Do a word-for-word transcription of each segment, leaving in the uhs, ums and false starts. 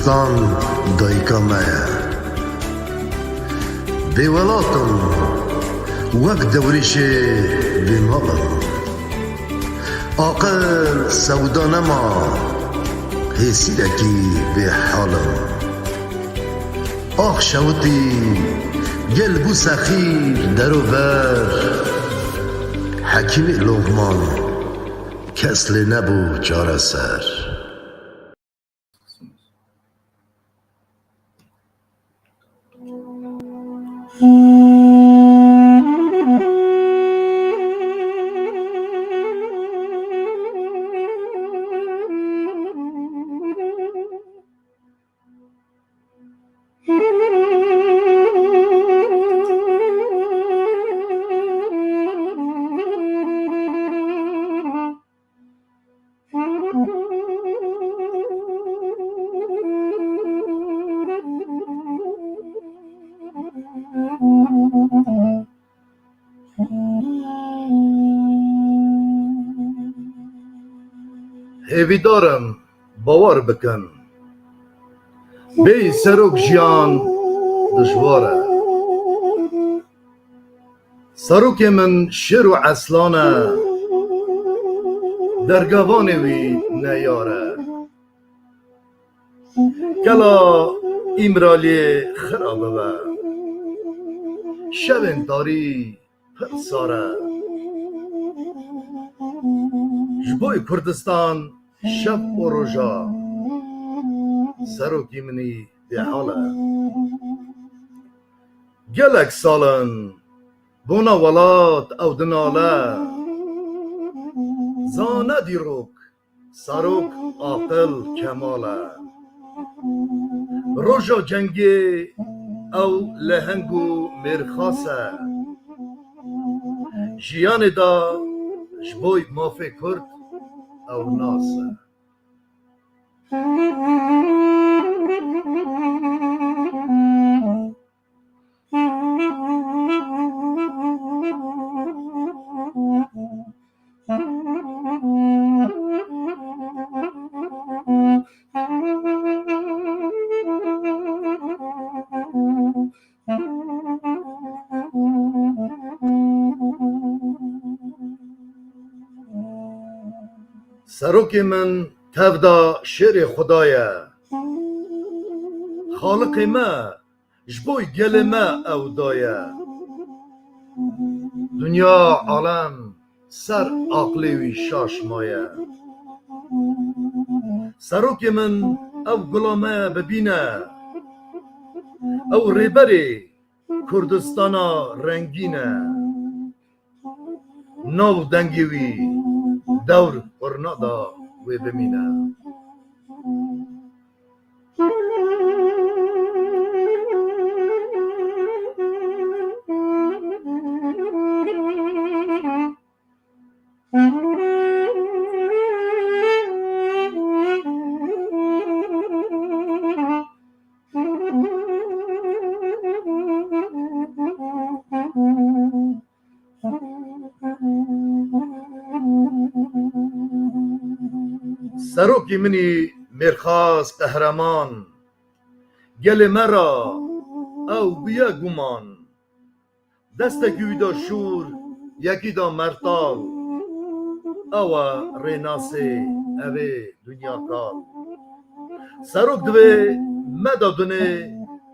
Kurdistan dayika me ye. Bêwelat im, wek dewrêşê bêmal im. Aqil sewda nema, hêsîrekî bêhal im. Ax şewitî, gel bû sexîr derover. Hekîmê Loqman, kes lê nebû çareser. Hêvîdar im, bawer bikin. Bêyî serok jiyan dijwar e. Serokê min şêr û eslan e, dergevanê wî neyar e. Kela Îmraliyê xira bibe, şevên tarî pir sar e. Ji bo Kurdistan şev û roja serokî min î bêhal e. Gelek sal in bona welat ew dinale. Zane dîrok, serok aqil kemal e. Roja cengê ew leheng û mêrxas e. Jiyanê da ji bo mafê Kurd ew nas e. Serokê min tevda şêrê Xuda ye. Xaliqê me ji bo gelê me ew daye. Dinya alem ser aqlê wî şaş maye. Serokê min ev gula me bibîne. Ew rêberê Kurdistana rengîn e. Nav dengê wî dewr qurna da wê bimîne. Serokî min î mêrxas qehreman, gelê me ra ew bûye guman. Destekî wî da şûr, yekî da mertal. Ew e rênasê, ev ê dinya kal. Serok divê me da dunê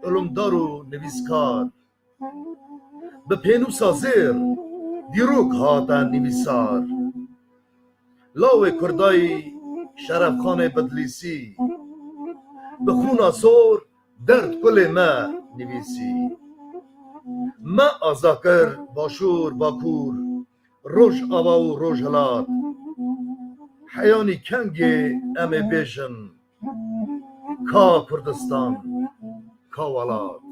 ilimdar û nivîskar. Bi pênûsa zêr dîrok hate nivîsar. Lawê Kurdayî Şerefxanê Bidlîsî, bi xûna sor derd kulê me nivîsî. Me aza kir Başûr, Bakûr, Rojava û Rojhilat. Heyanî kengê em ê bêjin, ka Kurdistan, ka welat.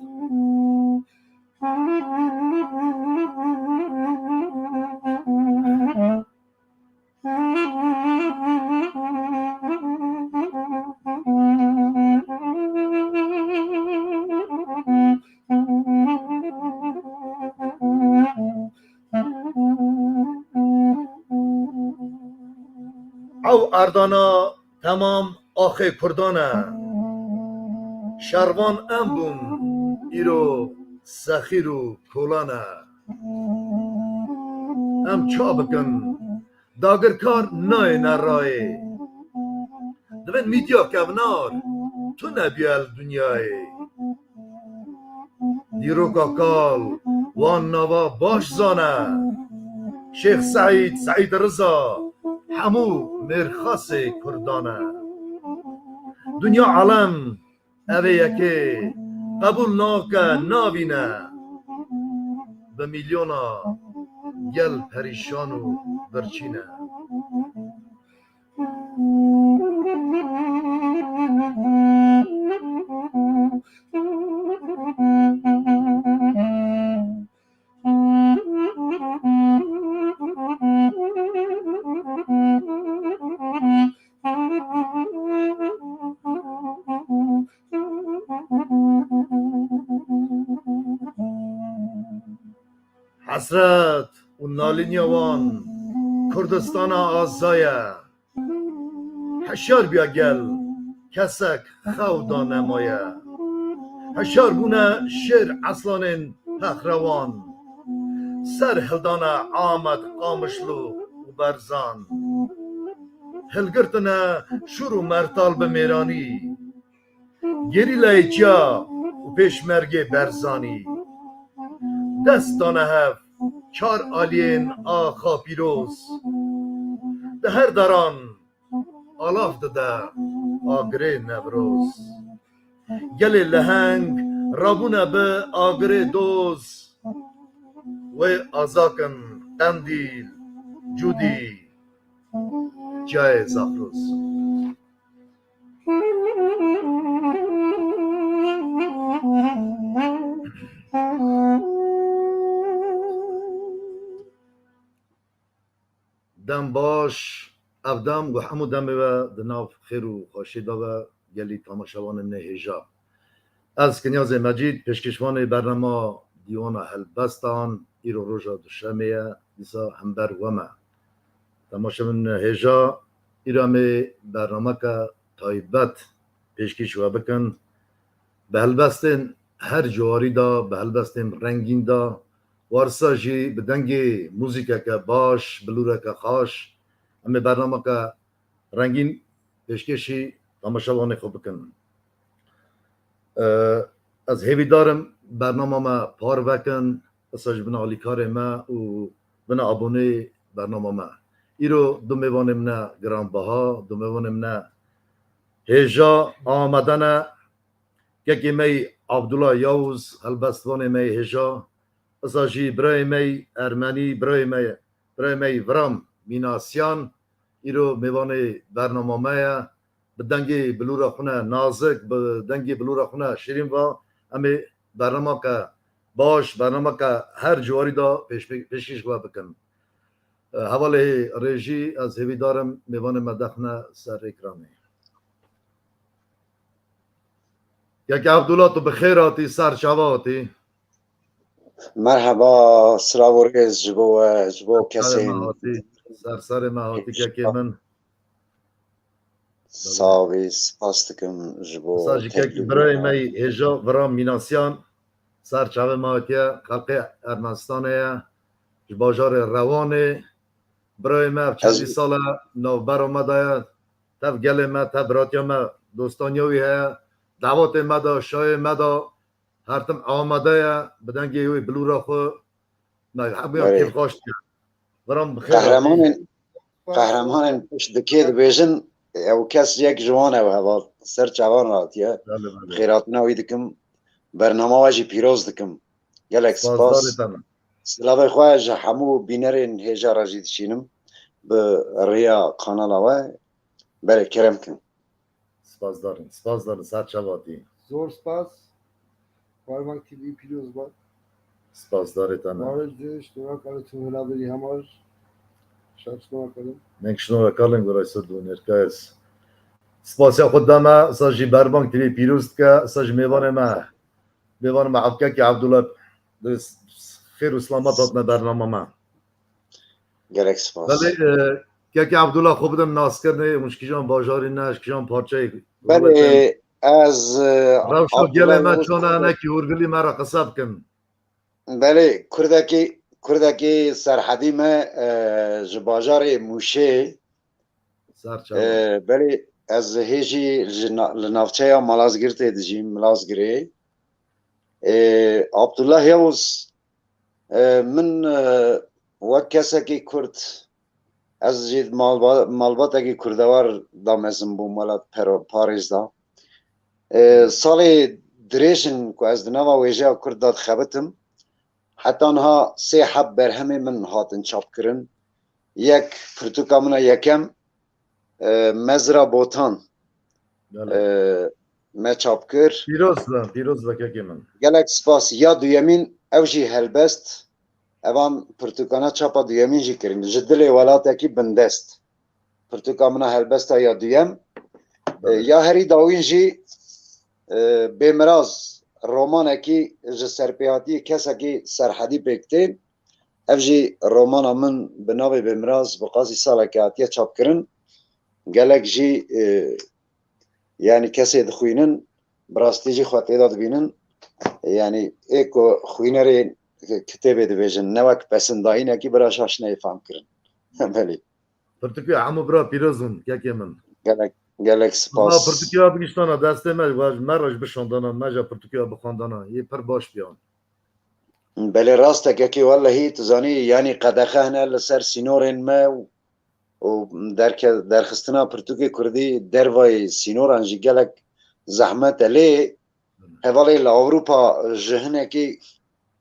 Ew erdana temam axê Kurdan e. Şervan em bûn, îro sexîr û kolan e. Em ça bikin? Dagirkar nayêne rayê. Divên mîdya kevnar tune bûye li dinyayê. Dîroka kal wan nava baş zane. Şêx Seîd, Seîd Riza, hemû mêrxasê Kurdan e. Dinya alem evê yekê qebûl nake, navîne. Bi milyona gel perîşan û birçî ne. Hesret û nalîniya wan Kurdistana aza ye. Hişyar bûye gel, kesek xew da nemaye. Hişyar bûne şêr eslanên pexrewan. Ser hildane Amed, Qamişlo û Berzan. Hilgirtine şûr û mertal bi mêranî. Gerîlayê Çiya û Pêşmergê Berzanî. Dest dane hev çar aliyên axa pîroz. Di her daran alav dide agirê Newroz. Gelê leheng rabûne bi agirê doz. Wê aza kin Qendîl, Cûdî, Çiyayê Zafroz. Dem baş, ev dem û hemû demê we di nav xêr û xweşiyê de be gelî tamaşevanên nê hêja. Ez Kinyazê Mecîd, pêşkêşvanê bernama Dîwana Helbestan, îro roja Duşemê ye, dîsa hember we me. Temaşevanên hêja, îro em ê bernameke taybet pêşkêş we bikin. Bi helbestên her cuwarî de, bi helbestên rengîn de, warsa jî bi dengê muzîkeke baş, bilûreke xaş, em ê bernameke rengîn pêşkêşî temaşevanê xwe bikin. Ee, ez hêvîdar im bernama me par vekin, esa ji bin alîkarê me û bine abonê bernama me. Îro du mêvanê min e giranbaha, du mêvanê min e hêja amade ne. Kekê me yî Abdullah Yavuz, helbestvanê me yê hêja, esa jî birayê me yî Ermenî, birayê me, birayê me yî Viram Mînasyan, îro mêvanê bernama me ye. Bi dengê bilûra xwe ne nazik, bi dengê bilûra xwe ne şirîn va, em ê bernameke baş, bernameke her cuwarî de pêş-, pêşkêş we bikin. Hevalê rêjî, ez hêvîdar im mêvanê me dexne ser ekranê. Kek Abdullah, tu bi xêr hatî, ser çava hatî? Merheba, silav û rêz ji bo we, ji bo kesên. Ser serê me hatî, kekê min. Sağ bî, spas dikim ji bo. Sa ji kek birayê me yî hêja Viram Mînasyan, ser çavê me hatiye, xelqê Ermenistanê ye, ji bajarê Rewanê. Birayê me ev çendî sal e navbera me de ye, tev gelê me, tev biratiya me, dostaniya wî heye, dawetê me de, şayê me de, her tim amade ye, bi dengê wê bilûra xwe, me hemûyan kêfxweş dikin. Viram bi xêr hatî. Qehremanên, qehremanên pişt dikê dibêjin, ew kes yek ji wan e, ew heval ser çavan hatiye. Belê, belê. Xêrhatina wî dikim, bernama we jî pîroz dikim. Gelek spas. Spas darê te me. Silavê xwe ji hemû bînerên hêja re jî dişînim bi riya kanala we. Berê kerem kin. Spasdar in, spasdar in, ser çava tî. Zor spas. Barbank T V pîroz ba. Spasdarê te me. Barış Diriş, Dora Kalı tüm hela beri hamar. Şarkısına bakalım. Nek şnora kalın, gora sır dû, nerkayes. Spasiya xwe dame, sa jî Barbank T V pîroz dike, sa jî mêvanê me. Mêvanê me Abkekî Abdullah, xêr û selamet hatine bernama me. Gelek spas. Belê, e, kekê Abdullah xwe bidin naskirinê, hûn ji kîjan bajarî ne, ji kîjan parçeyê? Belê, Ez, e, Rewşa gelê Abdullah me Yavuz çona Kurdek. Enekî hûrgilî me re qise bikin. Belê, Kurdekî, Kurdekî serhedî me, e, ji bajarê Mûşê. Ser çava. E, belê, ez hê jî ji na-, li navçeya Malazgirtê dijîm, Malazgirê. E, Abdullah Yavuz, e, min, e, wek kesekî Kurd, ez jî malba-, malbatekî kurdewar da mezin bûm, welat pero-, Parîs da. E, salê dirêj in ku ez di nava wêjeya Kurd de dixebitim. Heta niha sê heb berhemê min hatin çapkirin. Yek pirtûka min a yekem, e, Mezra Botan, Belê. e, me çap kir. Pîroz be, pîroz be kekê min. Gelek spas. Ya duyemîn, ew jî helbest. Evan pirtûkana çapa duyemîn jî kirin. Ji dilê welatekî bindest. Pirtûka min a helbesta ya duyem. E, Belê. Ya herî dawîn jî, e, Bêmiraz romanekî ji serpêhatiyê kesekî serhedî pêk tên. Ev jî romana min bi navê Bêmiraz bi qasî saleke hatiye çapkirin. Gelek jî, e, yanî kesê dixwînin, bi rastî jî xwe tê de dibînin. Yanî ê ku xwînerê kitêbê dibêjin, ne wek pesindayînekî bira şaş neyê fam kirin. Belê. Pirtûkê hemû bira pîroz in, kekê min. Gelek, gelek spas. Pirtûkê bigiştana destê me, me re ji bişandana, me jî pirtûkê bixwandana. Yê pir baş biyan. Belê rast e kekê, wellehî tu zanî, yanî qedexe hene li ser sînorên me û, û derke-, derxistina pirtûkê kurdî dervayî sînoran jî gelek zehmet e. Lê hevalê li Ewropa ji hinekî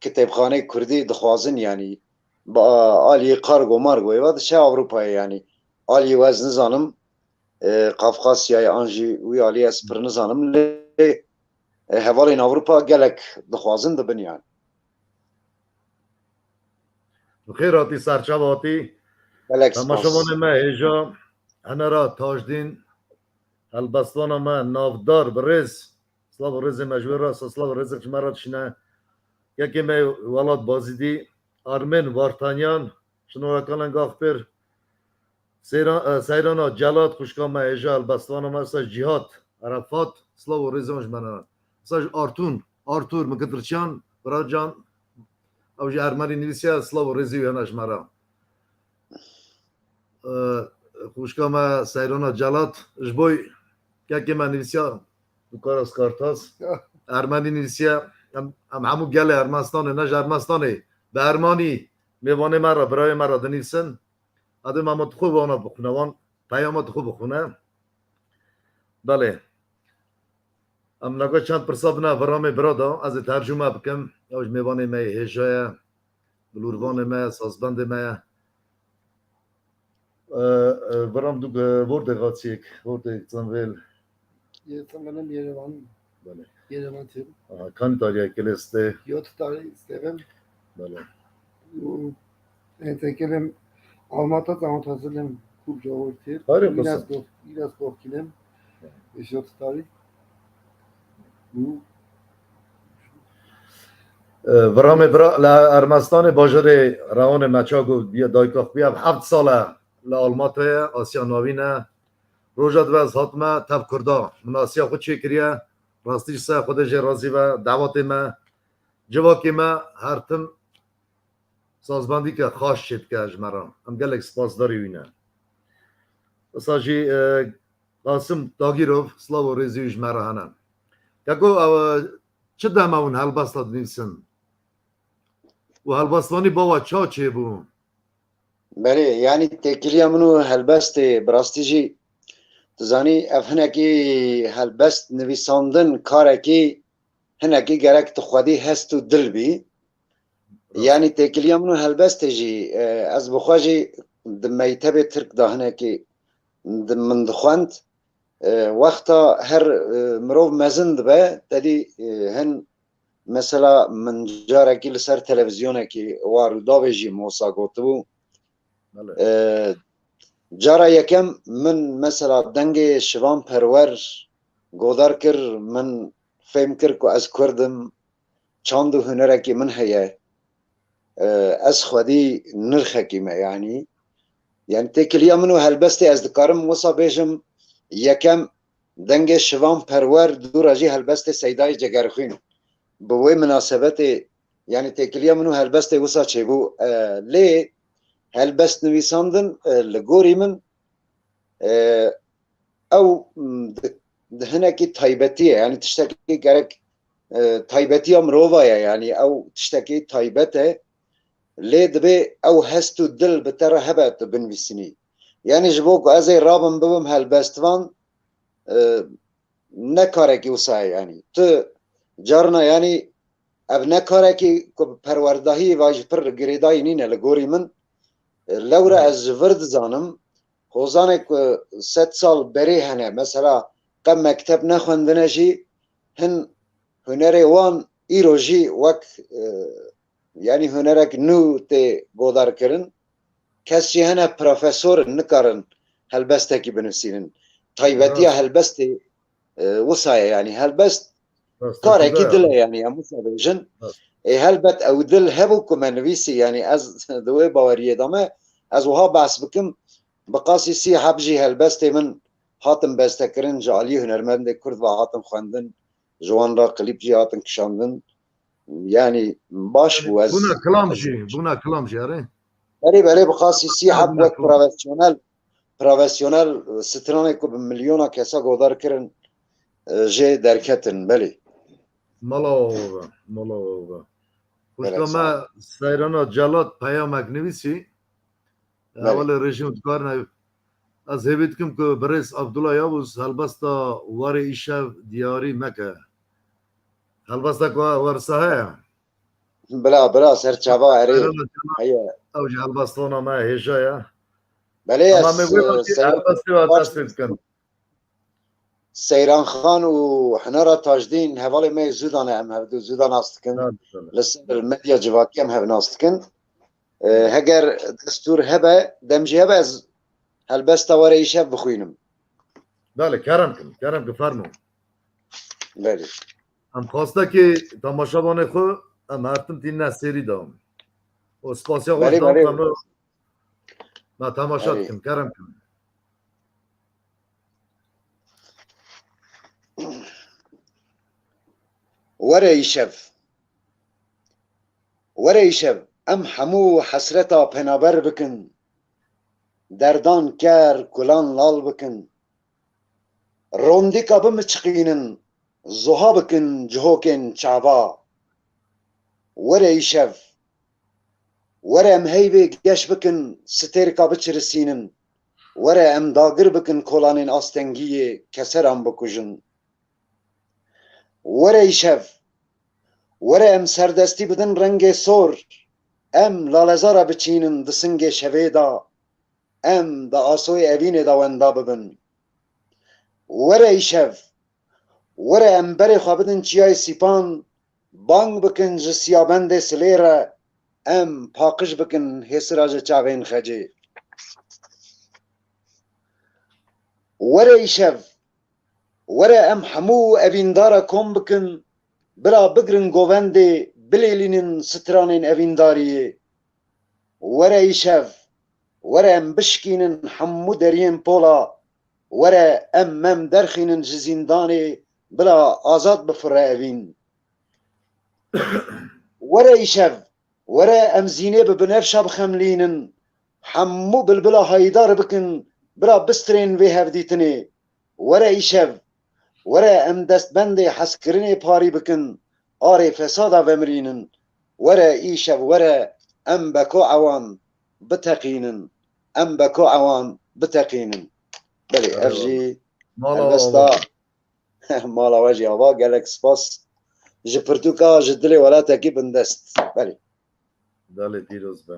kitêbxanê kurdî dixwazin, yanî bi aliyê kargo margo êva diçe Ewropayê, yanî aliyê we ez nizanim, e, Qafqasyayê an jî wî aliyê ez pir nizanim, lê, e, hevalên Ewropa gelek dixwazin dibin, yanî. Bi xêr hatî, serçava hatî. Gelek spas. Temaşevanê me hêja, Henera Tajdîn, helbestvana me navdar, bi rêz. Silav û rêzê me ji wê re, silav û rêzek ji me re dişîne. Yekê me welat Bazîdî, Armên Vartanyan, Şinora Kalengaxpêr, Seyra-, e, Seyrana Celat, xwişka me hêja, helbestvana me, Saj Cîhat, Erefat, silav û rêzê wan ji me re. Saj Artûn, Artûr Mıkıtırçan, Biracan, ew jî Ermenî nivîsiye, silav û rêzê wî hene ji me re. E, xwişka me Seyrana Celat, ji bo kekê me nivîsiya Dukaras Kartas, Ermenî nivîsiye, em, em hemû gelê Ermenistanê, ne ji Ermenistanê, bi Ermanî mêvanê me re, birayê me re dinivîsin. Hadi Mehmet xwe vana bixwine, wan peyama xwe bixwine. Belê. Em naka çend pirsa bine viramê bira da, ez ê tercûme bikim. Ew ji mêvanê me yê hêja ye, bilûrvanê me ye, sazbendê me ye. E, e, viram du, e, vordê xaçiyek, vordê zanvêl. Jetzt haben wir einen Yerevan. Belê. Yerevan Tim. Aha, kanî tarî ekelê stê. Yot tarî stevim. Belê. Û entekelim Almata tamam hazırlım. Kurca ortir. Hayır, biraz kısa. Biraz korkilim. Belê. Yot tarî. Û E, viramê bira, li Ermenistanê bajarê Rewanê Meçago bûye, dayika xwe bûye, heft sal e li Almata ye, Asya Navîn e. Roja dibe ez hatime tev Kurda, min Asya xwe çêkiriye, rastî ji ser Xwedê jê razî be, dawetê me, civakê me her tim sazbendî ke xaş çêdike ji me re. Em gelek spasdarî wî ne. Wisa jî, e, Qasim Dagîrov, silav û rêzî wî ji me re hene. Keko, ew, e, çi dema hûn helbesta dinivîsin? Û helbestvanî bawa ça çêbû? Belê, yanî têkiliya min û helbestê, bi rastî jî, tu zanî, ev hinekî helbest nivîsandin karekî hinekî gerek tu xwedî hest û dil bî. Rast. Yanî têkiliya min û helbestê jî, e, ez bi xwe jî di mektebê Tirk de hinekî di, min dixwend. E, wexta her, e, mirov mezin dibe, tedî, e, hin mesela min carekî li ser televîzyonekî wa Rûdawê jî min wisa gotibû. Belê. E, cara yekem min mesela dengê Şivan Perwer godar kir, min fêm kir ku ez Kurd im, çand û hunerekî min heye. E, ez xwedî nirxekî me, yanî. Yanî têkiliya min û helbestê ez dikarim wisa bêjim, yekem dengê Şivan Perwer dûra jî helbestê Seydayê Cegerxwîn. Bi wê minasebetê, yanî têkiliya min û helbestê wisa çêbû. E, lê helbest nivîsandin, e, li gorî min, e, ew, m, di, di hinekî taybetî ye, yanî tiştekî gerek, e, taybetiya mirova ye, yanî ew tiştekî taybet e, lê dibê ew hest û dil bi te re hebe tu binivîsînî. Yanî ji bo ku ez ê rabim bibim helbestvan, e, ne karekî wisa ye, yanî tu carna, yanî ev ne karekî ku bi perwerdahiyê ve jî pir girêdayî nîne li gorî min. E, lewre ez ji vir dizanim, hozanê ku sed sal berê hene, mesela qe mekteb nexwendine jî, hin hunerê wan îro jî wek, e, yanî hunerek nû tê godar kirin. Kes jî hene profesor in, nikarin helbestekî binivîsînin. Taybetiya helbestê, e, wisa ye, yanî helbest karekî dil e, yanî em wisa bêjin. Ê, helbet ew dil hebû ku me nivîsî, yanî ez di wê baweriyê de me, ez wiha behs bikim, bi qasî sî heb jî helbestê min hatin bestekirin, ji aliyê hunermendê Kurd ve hatin xwendin, ji wan re klîp jî hatin kişandin. Yanî baş bû ez. Bûna kilam jî, bûna kilam jî, erê? Belê, belê, bi qasî sî heb wek profesyonel, profesyonel, e, stranê ku bi milyona kesa godar kirin, e, jê derketin, belê. Mala we be, mala we be. Belê, xwişka me Seyrana Celat peyamek nivîsî. Belê. Hevalê rejîm dikarine. Ez hêvî dikim ku birêz Abdullah Yavuz helbesta warê îşev diyarî meke. Helbesta ku wersa heye. Bila, bila, ser çava erê. Seyrana Celat, heye. Ew jî helbestona me hêja ye. Belê, ama ez, me wê e, vakî Seyran helbestê ve dest pê dikin. Seyran Xan û Hunera Tajdîn hevalê me zû dane, em hevdu zû da nas dikin. Tabii, tabii. Li ser medya civakî em hev nas dikin. E, heger destûr hebe, dem jî hebe, ez helbesta were îşev bixwînim. Belê, kerem kin, kerem kin, fermo. Belê. Em xwestekê temaşevanê xwe, em her tim tîne sêrî de. O spasiya xwe, belê, ji dam belê, em re, me temaşe, belê, dikin, kerem kin. Were îşev. Were îşev, em hemû hesreta penaber bikin, derdan ker kulan lal bikin. Rondîka bimiçiqînin, zuha bikin cihokên çava. Were îşev, were em heyvê geş bikin, stêrka biçirisînin. Were em dagir bikin kolanên astengiyê, keseran bikujin. Were îşev, were em serdestî bidin rengê sor, em lalezara biçînin di singê şevê de, em di asoyê evînê de wenda bibin. Were îşev, were em berê xwe bidin çiyayê Sîpan, bang bikin ji siyabendê silê re, em paqij bikin hêsira ji çavên xecê. Were îşev, were em hemû evîndara kom bikin, bila bigrin govendê, bilêlînin stranên evîndariyê. Were îşev, were em bişkînin hemû deriyên pola, were em mem derxînin ji zîndanê, bila azad bifire evîn. Were îşev, were em zînê bi binevşa bixemlînin, hemû bilbila hayîdar bikin, bila bistrên vê hevdîtinê. Were îşev, were em destbendê hezkirinê parî bikin, arê fesada vemirînin. Were îşev, were em beko ewan biteqînin, em beko ewan biteqînin. Belê, ev jî helbesta. Mala we jî ava, gelek spas. Ji pirtûka ji dilê welatekî bindest. Belê. Belê, pîroz be.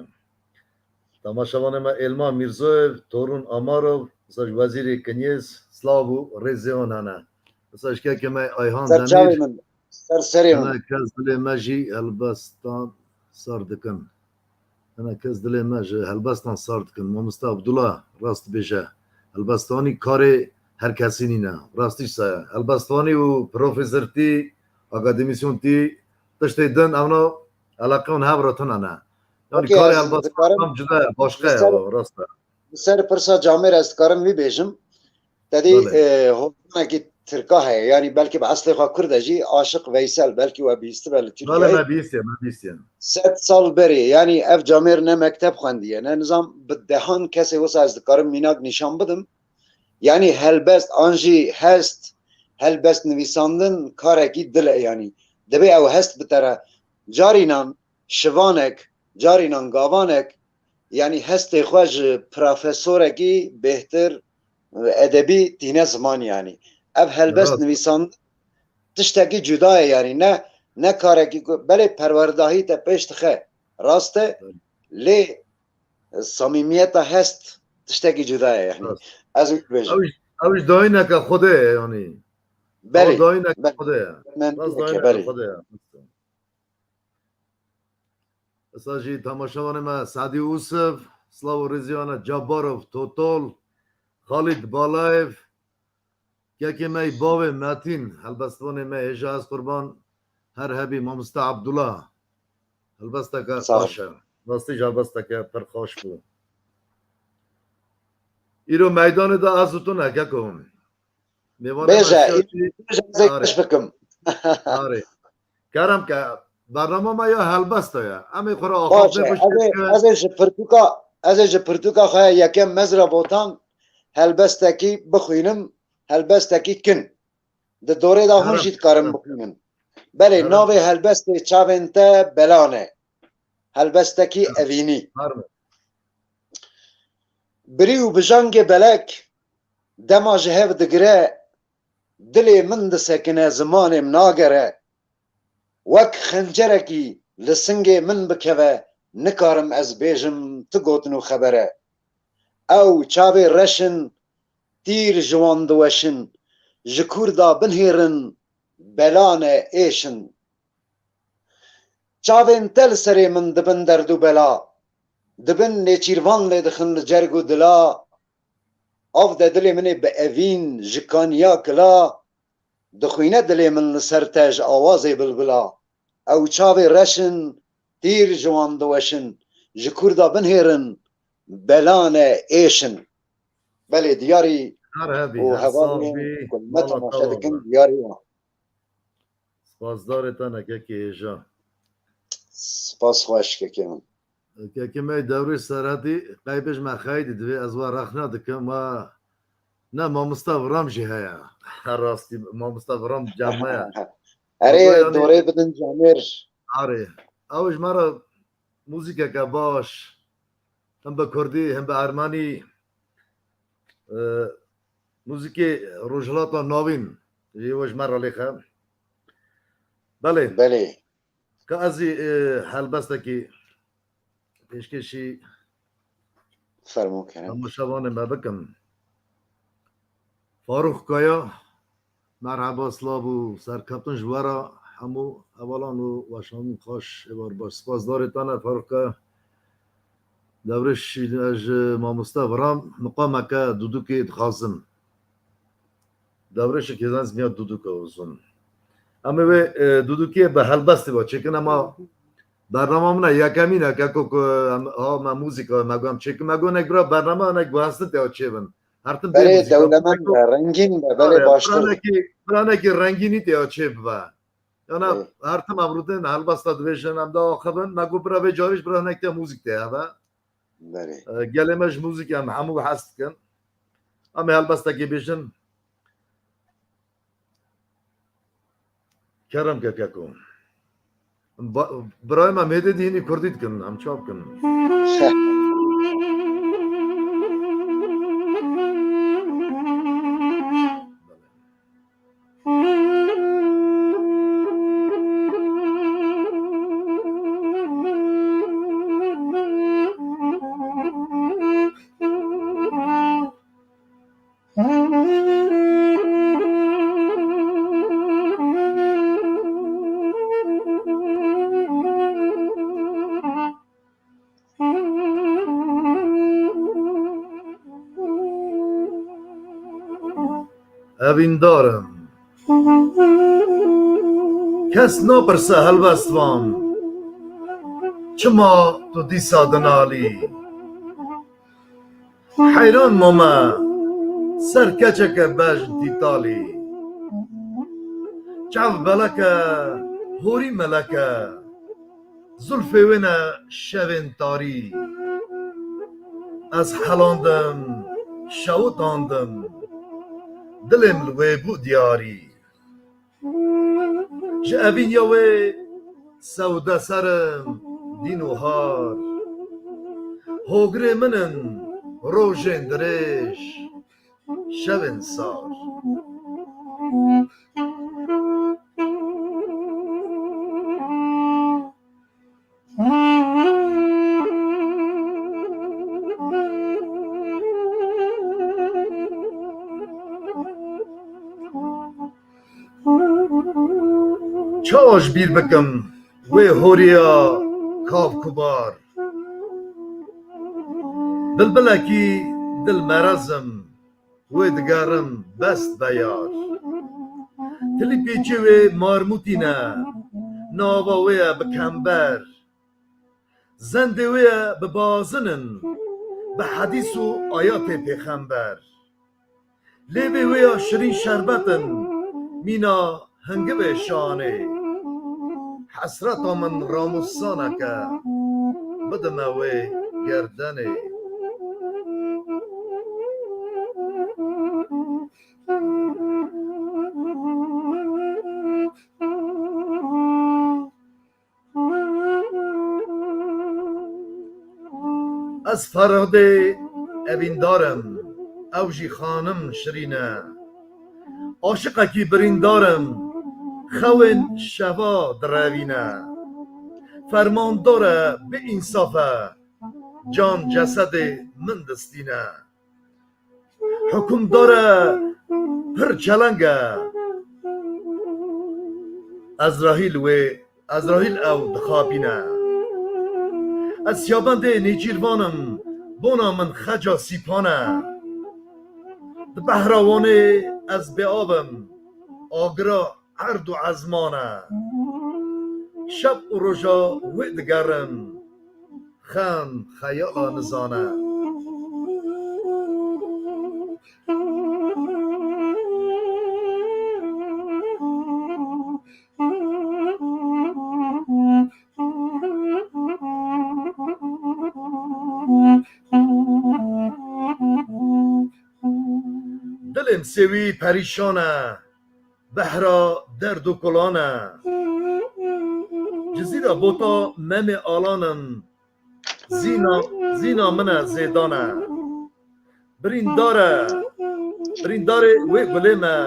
Temaşevanê me, Êlman Mîrzoyev, Torûn Amarov, wisa ji Wezîrê Kinyêz, silav û rêzê wan hene. Wisa ji kekê me Ayhan Demîr. Ser çavê min, ser serê min. Hene kes dilê me jî helbestan sar dikin. Hene kes dilê me ji helbestan sar dikin. Mamoste Abdullah rast dibêje. Helbestvanî karê her kesî nîne. Rastî jî se ye. Helbestvanî û profesortî, akademîsyonetî, tiştê din, evna eleqeyan hev re tune ne. Yanî, okey, karê ez helbestvan dikarim tam cuda ye, başqa ye, ser, rast e. Li ser pirsa camêr ez dikarim vî bêjim. Te dî, Belê. e, hozanekî Tirka heye, yanî belkî bi eslê xwe Kurd e jî, Aşiq Veysel, belkî we bihîstibe li Belê, Tirkiyeyê. Me bihîstiye, me bihîstiye. Sed sal berê, yanî ev camêr ne mekteb xwendiye, ne nizam, bi dehan kesê wisa ez dikarim mînak nîşan bidim. Yanî helbest an jî hest, helbest nivîsandin karekî dil e yanî. Divê ew hest bi te re. Carînan şivanek, carînan gavanek, yanî hestê xwe ji profesorekî bêhtir, edebî tîne ziman yanî. Ev helbest Rast. nivîsandin tiştekî cuda ye yanî. Ne, ne karekî ku belê perwerdahî te pêş dixe. Rast e. Belê. Lê samîmiyeta hest tiştekî cuda ye yanî. Rast. Ez wî dibêjim. Ew jî, ew jî dayîneke Xwedê ye yanî. Belê, Ew dayîneke belê. Xwedê ye. Rast Mendîneke, dayîneke belê. Xwedê ye. Esa jî temaşevanê me Sadî Ûsiv, Slavo Rêziyane, Cabarov, Totol, Xalîd Balayev, kekê me yî bavê Metîn, helbestvanê me hêja ez qurban, her hebî Mamoste Abdullah. Helbesteke Sağ ol. xweş e. Rastî jî helbesteke pir xweş bû. Îro meydanê de ez û tu ne, keko. Mêvanê me Bêje, Siyasî, bêje, ez ê arê. Geş bikim. Arê. Kerem ke, bernama me ya helbesta ye. Em ê xwe re Baş e, axaftinê ez ê, piştgiriş ke. ez ê ji pirtûka, ez ê ji pirtûka xwe ya yekem Mezra Botan helbestekî bixwînim, helbestekî kin. Di dorê de hûn Kerem. jî dikarin bixwînin. Belê, Kerem. navê helbestê Çavên Te Belan e. Helbestekî Kerem. evînî. Fermo. Birî û bijangê belek dema ji hev digire, dilê min disekine, zimanê min nagere. Wek xencerekî li singê min bikeve, nikarim ez bêjim ti gotin û xebere. Ew çavê reş in, tîr ji wan diweşin, ji Kurda binhêrin, belane êşin. Çavên te li serê min dibin derd û bela, dibin nêçîrvan lê dixin li cerg û dila. Av de dilê min ê bi evîn ji kaniya kila, dixwîne dilê min li ser te ji awazê bilbila. Ew çavê reş in, tîr ji wan diweşin, ji Kurda binhêrin, belane êşin. Belê diyarî Her hebî, û her hevalên sax bî, ku me mala temaşe te dikin ava. diyarî wan. Spasdarê te ne kekê hêja. Spas xweş kekê min. Kekê me Dewrêş Serhetî, qey bêj me xeydî divê ez we rexne dikim, we ne mamosta Viram jî heye. Her rastî mamosta Viram cem me ye. Erê, Wela yanî dorê bidin camêr. Arê. Ew ji me re muzîkeke baş, hem bi kurdî, hem bi ermenî, e, muzîkê Rojhilata Navîn jî we ji me re lêxe. Belê. Belê. Ka ez jî, e, helbestekî pêşkêşî Fermo kerem. temaşevanê me bikim. Farûq Kaya, merheba, silav û serkeftin ji we re hemû hevalan û weşanên xweş êvar baş. Spasdarê te ne Farûq Kaya. Dewrêş jî ez ji mamoste Viram miqameke dûdûkê dixwazim. Dewrêşê kêzan zimiya dûdûka uzun. Em ê wê, e, dûdûkê bi helbestê ve çêkin, ema bernama min e yekemîn e, keko ku em, ha, me muzîka, me got em çêkin, me got nek bira bernama nek guhestin tê çêbin. Her tim bê Belê muzîka. dewlemend be, rengîn be, belê Are, baştir. Biranekî, biranekî rengînî tê çê bibe. Yana Belê. her tim em rûdin helbesta dibêjin, em de axivin, me got bira vê carî ji bira hinek tê muzîk tê hebe. Belê. E, gelê me ji muzîkê em hemû hez dikin. Em ê helbestekê bêjin. Kerem ke keko. Ba-, birayê me mêdê dî hinî kurdî dikin, em çav bikin. Evîndar im. Kes napirse helbestvan, çima tu dîsa dinalî? Heyran mame, Ser keçeke bejn tîtalî. Çav beleke, horî meleke. Zulfê wê ne şevên tarî. Ez helandim, şewitandim. Dilê min li wê bû diyarî. Ji evînya wê sewde serim dîn û har. Hogirê min in rojên dirêj, şevên sar. Çawa ji bîr bikim wê horiya kavkubar? Bilbilekî dilmerez im, wê digerim best be yar. Tilî pêçê wê marmûtî ne, nava wê ye bi kember. Zendê wê ye bi bazin in, bi hedîs û ayatê pêxember. Lêvê wê ya şirîn şerbet in, mîna hingivê şanê. Hesreta min ramûsanek e, bidime wê gerdenê. Ez Ferhadê evîndar im, ew jî xanim şirîn e. Aşiqekî birîndar im, xewên şeva direvîne. Fermandar e, bi însaf e, can cesedê min distîne. Hukimdar e, pir çeleng e. Ezrahîl wê, Ezrahîl ew dixapîne. Ez siyabendê nêçîrvan im, bona min xeca sîpan e. Di behra Wanê ez bêav im, agira erd û ezman e. Şev û roja wê digerim, xem xeyala nizan e. Dilê min sêwî perîşan e, behra derd û kulan e. Cizîra bota Memê Alan in, zîna, zîna min e zêdan e. Birîndar e, birîndarê wê gulê me,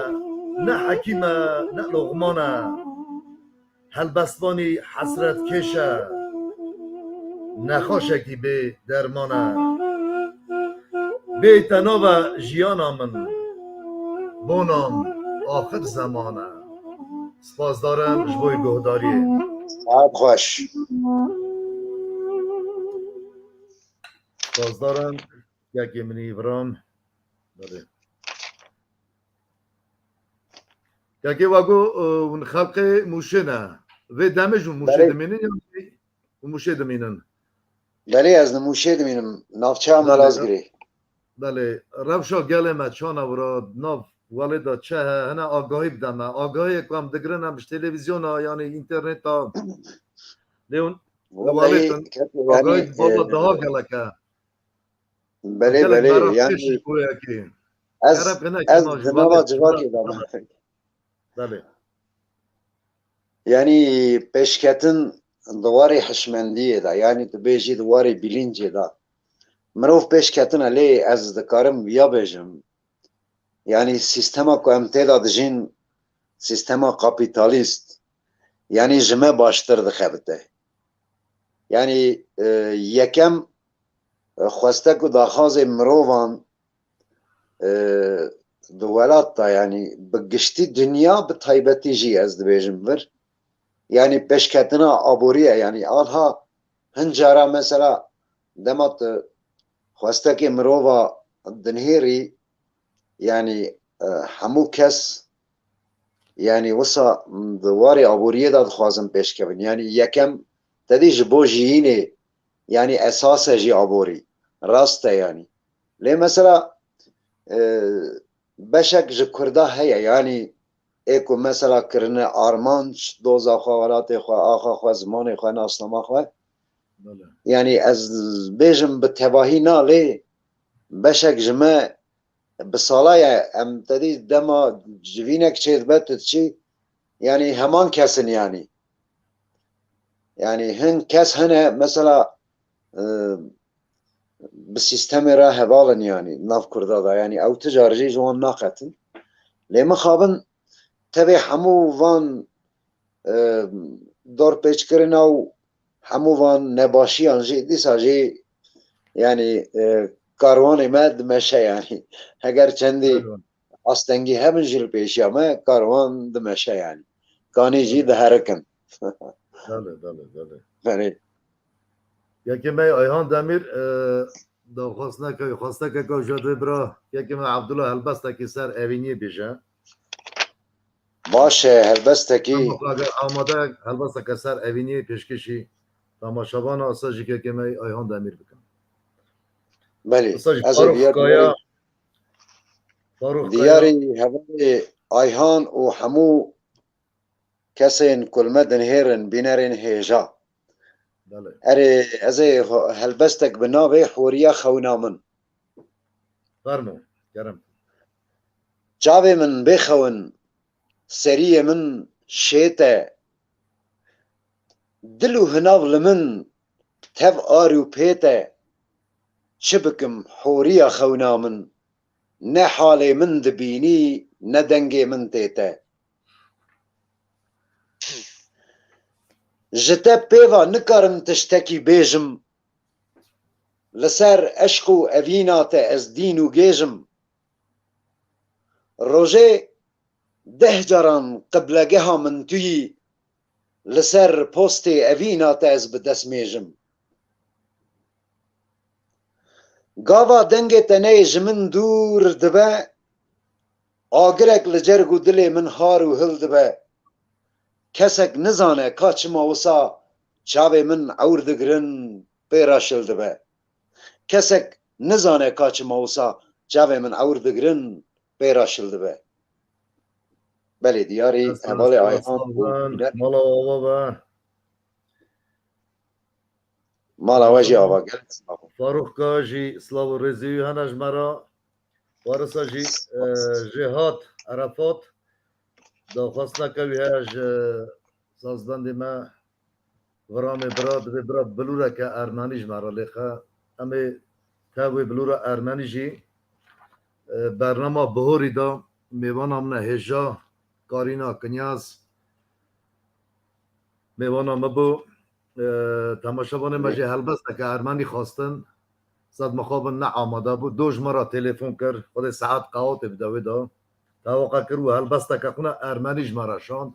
ne hekîm e, ne loxman e. Helbestvanî hesretkêş e, nexweşekî bê derman e. Bê te nave jiyana min, bona min axir zeman e. Spasdar im ji bo guhdariyê. Saet xweş. Spasdar im, kekê min î viram. Belê. Kekê we got, e, hûn xelqê Mûşê ne. Vê demê jî hûn Mûşê Belê. dimînin yan hûn Mûşê dimînin? Belê, ez li Mûşê dimînim. Navçeya Belê. Malazgirê. Belê. Rewşa gelê me çana wira, nav welê de çi heye, hene agahî bide me. Agahiyê ku em digirin em ji televîzyona, yanî înterneta. Lê hûn Wellahî, welêtin, kekê, agahî yanî, baba e, daha gelek e. Belê, Gelek belê, merakkeş yanî ji bo yekê. Ez, Kerem kine ez kima ji di nava vekê civakê de me. Belê. Yanî pêşketin di warê hişmendiyê de, yanî tu bêjî di warê bilincê de. Mirov pêşketine, lê ez dikarim viya bêjim. Yanî sîstema ku em tê de dijîn, sîstema kapîtalîst, yanî ji me baştir dixebite. Yanî, e, yekem, e, xwestek û daxwazê mirovan, e, di welat de, yanî bi giştî dinya, bi taybetî jî ez dibêjim vir. Yanî pêşketina aborî ye. Yanî anha hin cara mesela dema tu xwestekê mirova dinihêrî, yanî, e, hemû kes, yanî wisa di warê aboriyê de dixwazin pêşkevin. Yanî yekem te dî ji bo jiyînê, yanî esas e jî aborî. Rast e yanî. Lê mesela, e, beşek ji Kurda heye, yanî ê ku mesela kirine armanc doza xwe, welatê xwe, axa xwe, zimanê xwe, nasnama xwe. Belê. Yanî ez bêjim bi tevahî na, lê beşek ji me bi sala ye, em te dî dema civînek çêdibe tu diçî, yanî heman kes in yanî. Yanî hin kes hene mesela, e, bi sîstemê re heval in yanî nav Kurda de, yanî ew ti car jî ji wan naqetin. Lê mixabin tevê hemû van, e, dorpêçkirina û hemû van nebaşiyan jî dîsa jî yanî, e, karwanê me dimeşe yanî. Heger çendî Belê. astengî hebin jî li pêşiya me, karwan dimeşe yanî. Kanî jî Belê. diherikin. Belê, belê, belê. Belê. Yekê me Ayhan Demîr, e, daxwaznek, xwestek heke ji vê bira, yekê me Abdullah helbestekî ser evîniyê bêje. Baş e, helbestekî. Tamam, eger amade helbesteke ser evîniyê pêşkêşî temaşevana esa jî kekê me Ayhan Demîr bikin. Belê, Esa jî ez ê Faruk diyar Kaya, diyarî, Faruk Kaya. diyarî hevalê Ayhan û hemû kesên ku li me dinihêrin, bînerên hêja. Belê. Erê, ez ê ho-, helbestek bi navê Horiya Xewna Min. Fermo, kerem. Çavê min bêxewin, seriyê min şêt e. Dil û hinav li min tev ar û pêt e. Çi bikim horiya xewna min? Ne halê min dibînî, ne dengê min tê te. Ji te pêva nikarim tiştekî bêjim. Li ser eşq û evîna te ez dîn û gêj im. Rojê deh caran qiblegeha min tu yî, li ser postê evîna te ez bi destmêj im. Gava dengê te neyê ji min dûr dibe, agirek li cerg û dilê min har û hil dibe. Kesek nizane ka çima wisa çavê min ewr digirin, pê re şil dibe. Kesek nizane ka çima wisa çavê min ewr digirin, pê re şil dibe. Belê, diyarî Dest hevalê Ayhan û Hüner. Mala ava be. Mala we jî ava, gelek silav. Faruk Kaya jî silav û rêzê wî hene ji me re. Warisa jî, e, Jêhat Erefat daxwazteke wî heye ji sazbendê me Viramê bira, divê bira bilûreke ermenî ji me re lêxe. Em ê tev wê bilûra ermenî jî, e, bernama bihorî de mêvana min e hêja Karîna Kinyaz. Mêvana min bû, e, temaşevanê me jî helbesteke ermenî xwestin. Zad mixabin ne amade bû. Do ji me re telefon kir. Xwedê saet qehwatê bide wê de. Tewaqa kir û helbesteke xwe ne ermenî ji me re şand.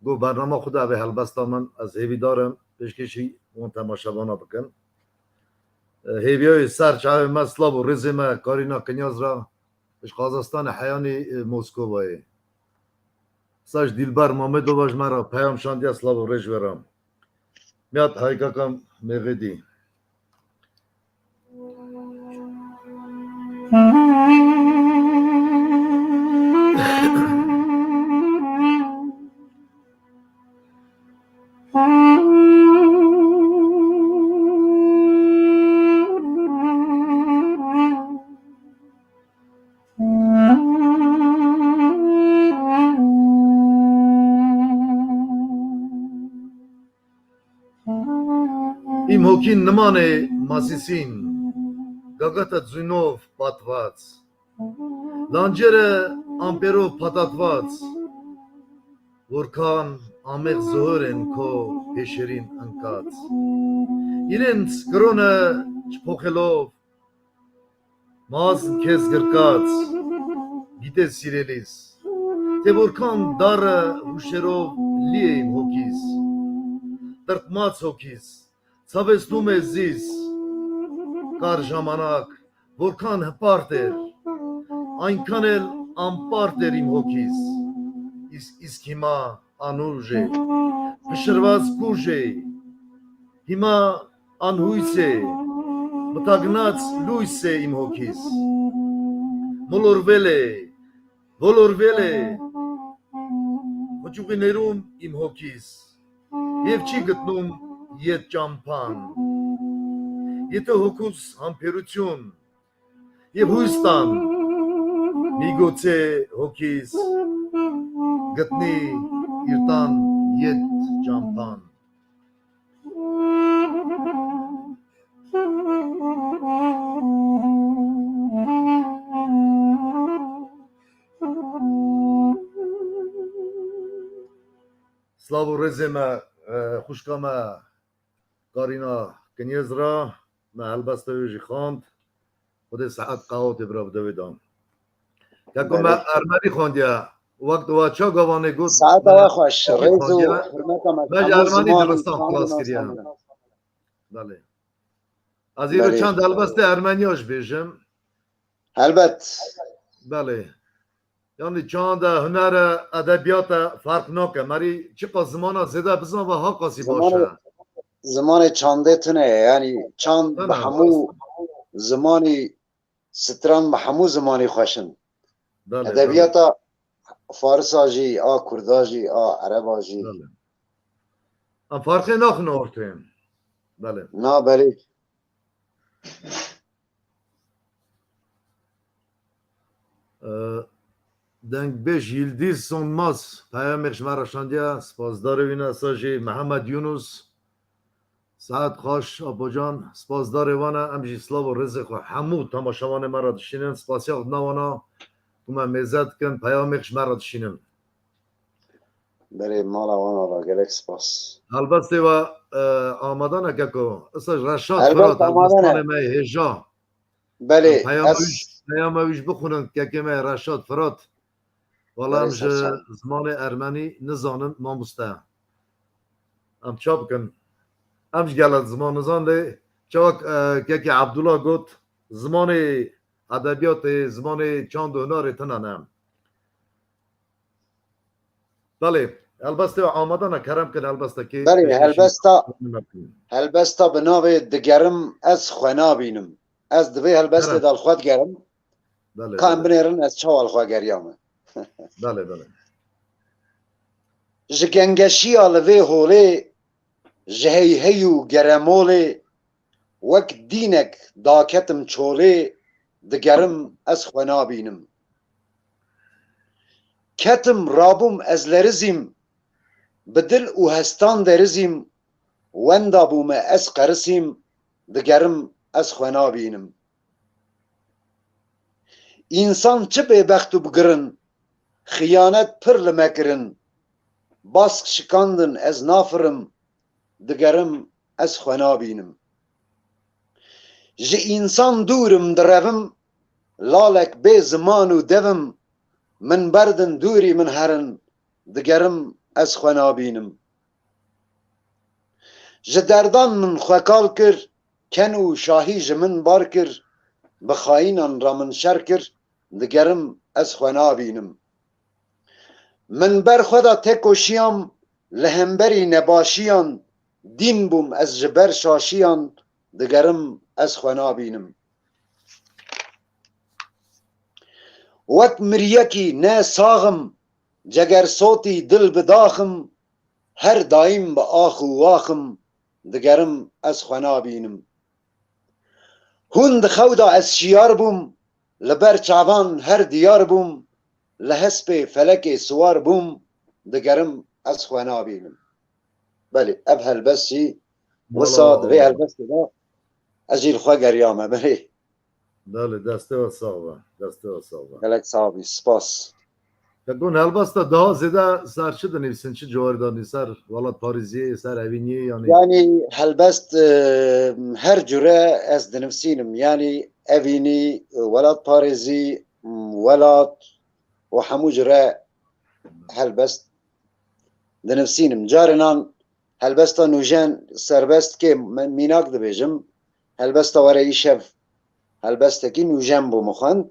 Got, bernama xwe de ev ê helbesta min, ez hêvîdar im pêşkêşî wan temaşevana bikim. E, hêviyayê ser çavê me, silav û rêzê me Karîna Kinyaz re, ji Qazastanê heyanî, e, Moskovayê. Sa ji Dîlber Mamedova ji me re peyam şandiye, silav û rêz ji wê re. Miyat haykakam mêxê dî. Îmhokîn nimanê masîsîn, gagata dzûnov patvac. Lancere ampero patatvac. Vorkan amêx zohorên ko pêşerîn ankac. Îrên skirone çpoxelov, Mazn kes girkac, gîte sîrêlîz. Têborkan dare huşêrov liyê hokîz. Tirtmaç hokîz, çavês nûmê zîz. Kar jamanak, vorkan hipartêr. Aynkanel ampartêr îm hokîz. Îs-, îskîma anûjê, pişirvaz kûjê. Hîma Anhuysê, mitagnac lûysê îmhokîz. Mulurvele, volurvele, xuçuqî nêrum im hokîs. Yev çî gitnum yet çampan. Yete hokus ham peruçun. Yev huistan, nîgoçe hokîs. Gitnî îrtan yet çampan. Slav û rêzê me, e, xwişka me Karîna Kinyez ra, me helbesta wê jî xwend. Xwedê saet qewatê bira bide wê dan. Keko me Belê. Ermenî xwendiye. Wek wa ça gavanê got, Saeta me we xweş. Ermenî Rêz û xwendiye. Hurmeta me Me ji hemû Ermenî ziman dilistan xilas kiriye. Belê. Ez îro Belê. Çend helbestê Ermenî jî bêjim. Helbet. Belê. Yani çanda, hunere, edebiyata fark nake. Merî çiqa zimana zêde bizan ve ha qasî baş e. Zimanê çandê tune ye. Yani çand Tune bi hemû zimanî stran bi hemû zimanî xweş in. Belê, belê. Edebiyata farisa jî, a kurda jî, a ereba jî. Belê. Em farqê naxin ortê. Belê. Na belê. E, dengbêj Yildiz Sonmaz peyamêx ji me re şandiye. Spasdarê wî ne, sa jî Mihemed Yunus. Saet xweş, Apocan. Spasdarê wan e. Em jî silav û rêzê xwe hemû temaşevanê me re dişînin. Spasiya xwe dina wana ku me mêze dikin, peyamêx ji me re dişînin. Berê mala wan re gelek spas. Helbestê we, e, amade ne keko. Isa Reşat Helbest Firat, amade ne. Helbestanê me yê hêja. Belê, Em peyama ez wî jî, peyama wî jî bixwînin, kekê me Reşat Firat. Wala Belê, em ji ser çav. Zimanê ermenî nizanin, mamoste. Em ça bikin? Em ji gelek ziman nizan lê çawa, e, kekê Abdullah got, zimanê edebiyatê, zimanê çand û hunarê tune ne. Belê, helbestê amade ne, kerem kin helbestekê Belê, pêşkêşî helbesta, helbesta bi navê Digerim Ez Xwe Nabînim. Ez di vê helbestê Kerem. de li xwe digerim. Belê, Ka em belê. binêrin ez çawa li xwe geriyame. Belê, belê. Ji gengeşiya li vê holê, ji heyhey û geremolê, wek dînek daketim çolê, digerim ez xwe nabînim. Ketim rabûm ez lerizîm, bi dil û hestan derizîm, wenda bûme ez qerisîm, digerim ez xwe nabînim. Însan çi bêbext û bigirin, xiyanet pir li me kirin, bask şikandin ez nafirim, digerim ez xwe nabînim. Ji însan dûr im direvim, lalek bê ziman û dev im, min berdin dûrî min herin, digerim ez xwe nabînim. Ji derdan min xwe kal kir, ken û şahî ji min bar kir, bi xayînan re min şer kir, digerim ez xwe nabînim. Min ber xwe de tekoşiyam, li hemberî nebaşiyan, dîn bûm ez ji ber şaşiyan, digerim ez xwe nabînim. Wek miriyekî ne sax im, cegersotî dil bi dax im, her daîm bi ax û wax im, digerim ez xwe nabînim. Hûn di xew de ez şiyar bûm, li ber çavan her diyar bûm, li hespê felekê siwar bûm, digerim ez xwe nabînim. Belê, ev helbest jî wisa di vê helbestê de ez jî li xwe geriyame, belê. Belê, destê we sax be, destê we sax be. Gelek sax bî, spas. Te gon helbesta daha zêde ser çi dinivîsin, çi ciwarî de nivîsin, ser welatparêziyê, ser evîniyê, yanî? Yanî helbest, e, her cure ez dinivîsînim. Yanî evînî, e, welatparêzî, m, welat û hemû cure helbest dinivîsînim. Carênan helbesta nûjen serbest kê me-, mînak dibêjim. Helbesta were îşev helbestekî nûjen bû min xwend.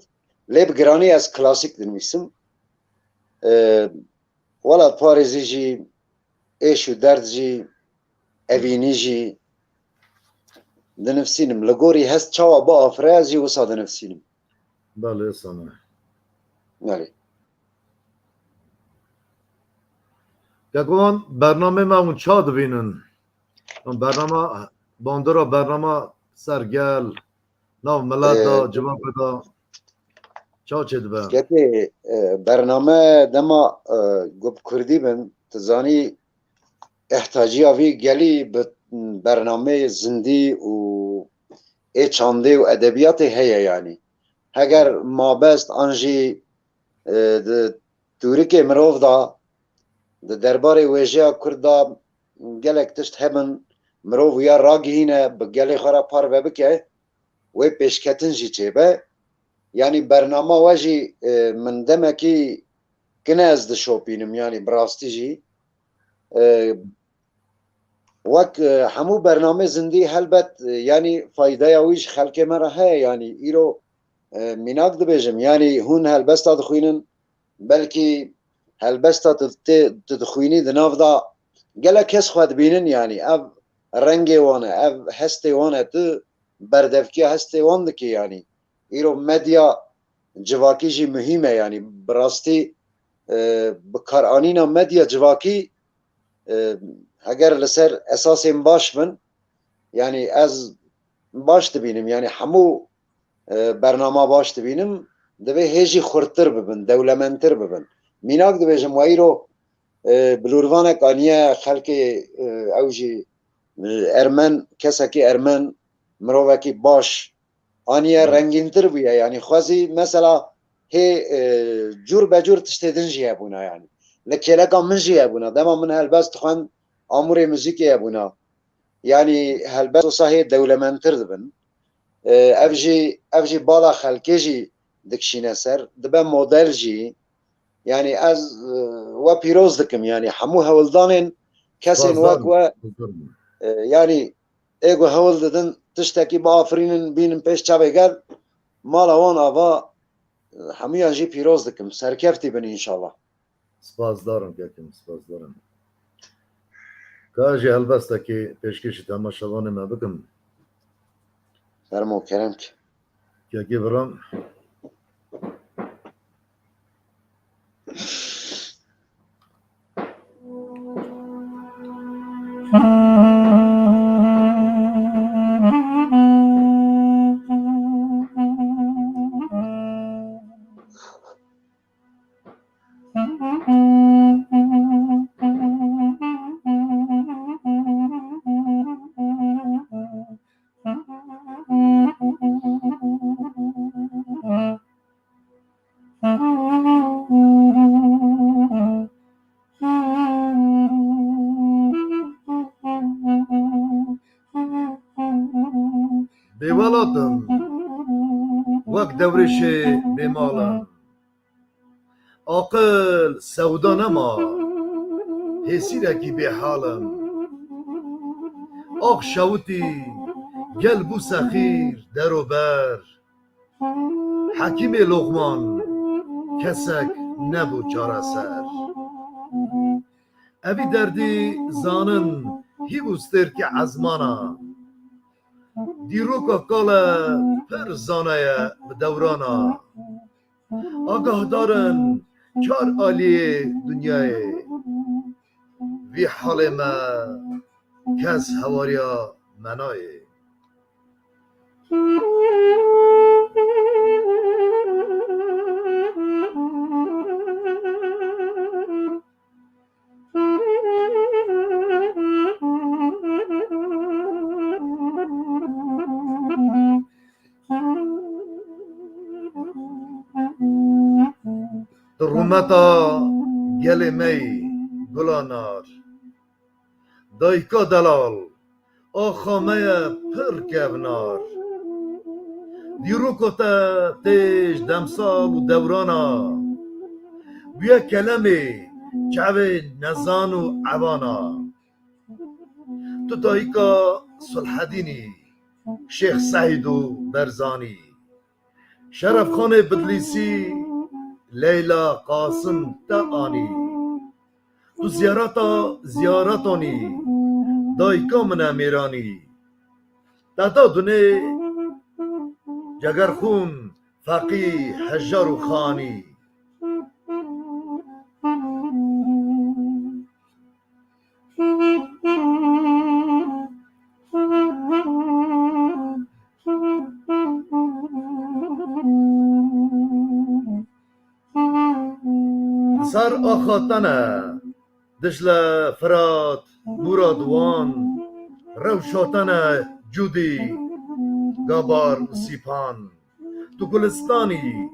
Lê bi giranî ez klasîk dinivîsim. E, welatparêzî jî, êş û derd jî, evînî jî dinivîsînim. Li gorî hest çawa biafire ez jî wisa dinivîsînim. Belê, sana. Belê. Keko wan bernamê me hûn ça dibînin? Wan bernama, bandora bernama ser gel, nav milet de, Ee, civaka de ça çêdibe? Kekê, e, bername dema, e, ku bi kurdî bin, tu zanî ihtiyaciya vî gelî bi bernameyê zindî û ê çandê û edebiyatê heye yanî. Heger mabest an jî, e, di tûrikê mirov de, di derbarê wêjeya Kurd de gelek tişt hebin, mirov wiya ragihîne, bi gelê xwe re parve bike, wê pêşketin jî çêbe. Yanî bernama we jî, e, min demekî kine ez dişopînim, yanî bi rastî jî. E, wek, e, hemû bernamê zindî helbet, e, yanî faydeya wî ji xelkê me re heye, yanî îro, e, mînak dibêjim, yanî hûn helbesta dixwînin, belkî helbesta tu tê, tu dixwînî di nav de gelek kes xwe dibînin, yanî ev rengê wan e, ev hestê wan e, tu berdevkiya hestê wan dikî, yanî îro medya civakî jî muhîm e, yanî bi rastî, e, bikaranîna medya civakî, e, heger li ser esasên baş bin, yanî ez baş dibînim, yanî hemû, e, bernama baş dibînim, divê hê jî xurttir bibin, dewlemendtir bibin. Mînak dibêjim, we îro, e, bilûrvanek aniye xelkê, e, ew jî, e, ermen, kesekî ermen, mirovekî baş, aniye Hı. rengîntir bûye. Yanî xwezî mesela hê, e, cûr be cûr tiştê din jî hebûna yanî. Li kêleka min jî hebûna. Dema min helbest dixwend, amûrê muzîkê hebûna. Yanî helbest wisa hê dewlemendtir dibin. E, ev jî, ev jî bala xelkê jî dikişîne ser. Dibe model jî. Yanî ez, e, we pîroz dikim. Yanî hemû hewldanên kesên Spas wek darim, we, spas darim. e, yanî ê ku hewl didin tiştekî biafirînin, bînin pêş çavê gel, mala wan ava, e, hemûyan jî pîroz dikim. Serkeftî bin înşallah. Spasdarim kekim, spasdarim. Ka jî helbestekî pêşkêşî temaşevanê me bikim. Fermo, kerem ki. Kekî biram. Bêwelat im, wek dewrêşê bêmal im. Aqil sewda nema, hêsîrekî bêhal im. Ax şewitî, gel bû sexîr, der û ber. Hekîmê Loqman, kesek nebû çareser. Evî derdî zanin, hîv û stêrkê ezmana. Dîroka kale pir zana ye bi dewrana. Agahdarin çar aliyê dinyayê. Vî halê me kes hewariya me nayê. Tu rûmeta gelê me yî, gula nar. Dayika delal, axa me ye pir kevnar. Dîroka te tê ji demsal û dewrana. Bûye kelemê çavê nezan û evana. Tu dayika Sulhedînî, Şêx Seîd û Berzanî. Şerefxanê Bidlîsî, Leyla Qasim te anî. Tu ziyareta ziyaretanî, dayika min e mêranî. Te da dunê Cegerxûn, Feqî, Hejar û Xanî. Ser axa te ne, Dicle, Firat, Murad wan, rewşa te ne, Cûdî, Gabar û Sîpan. Tu gulistanî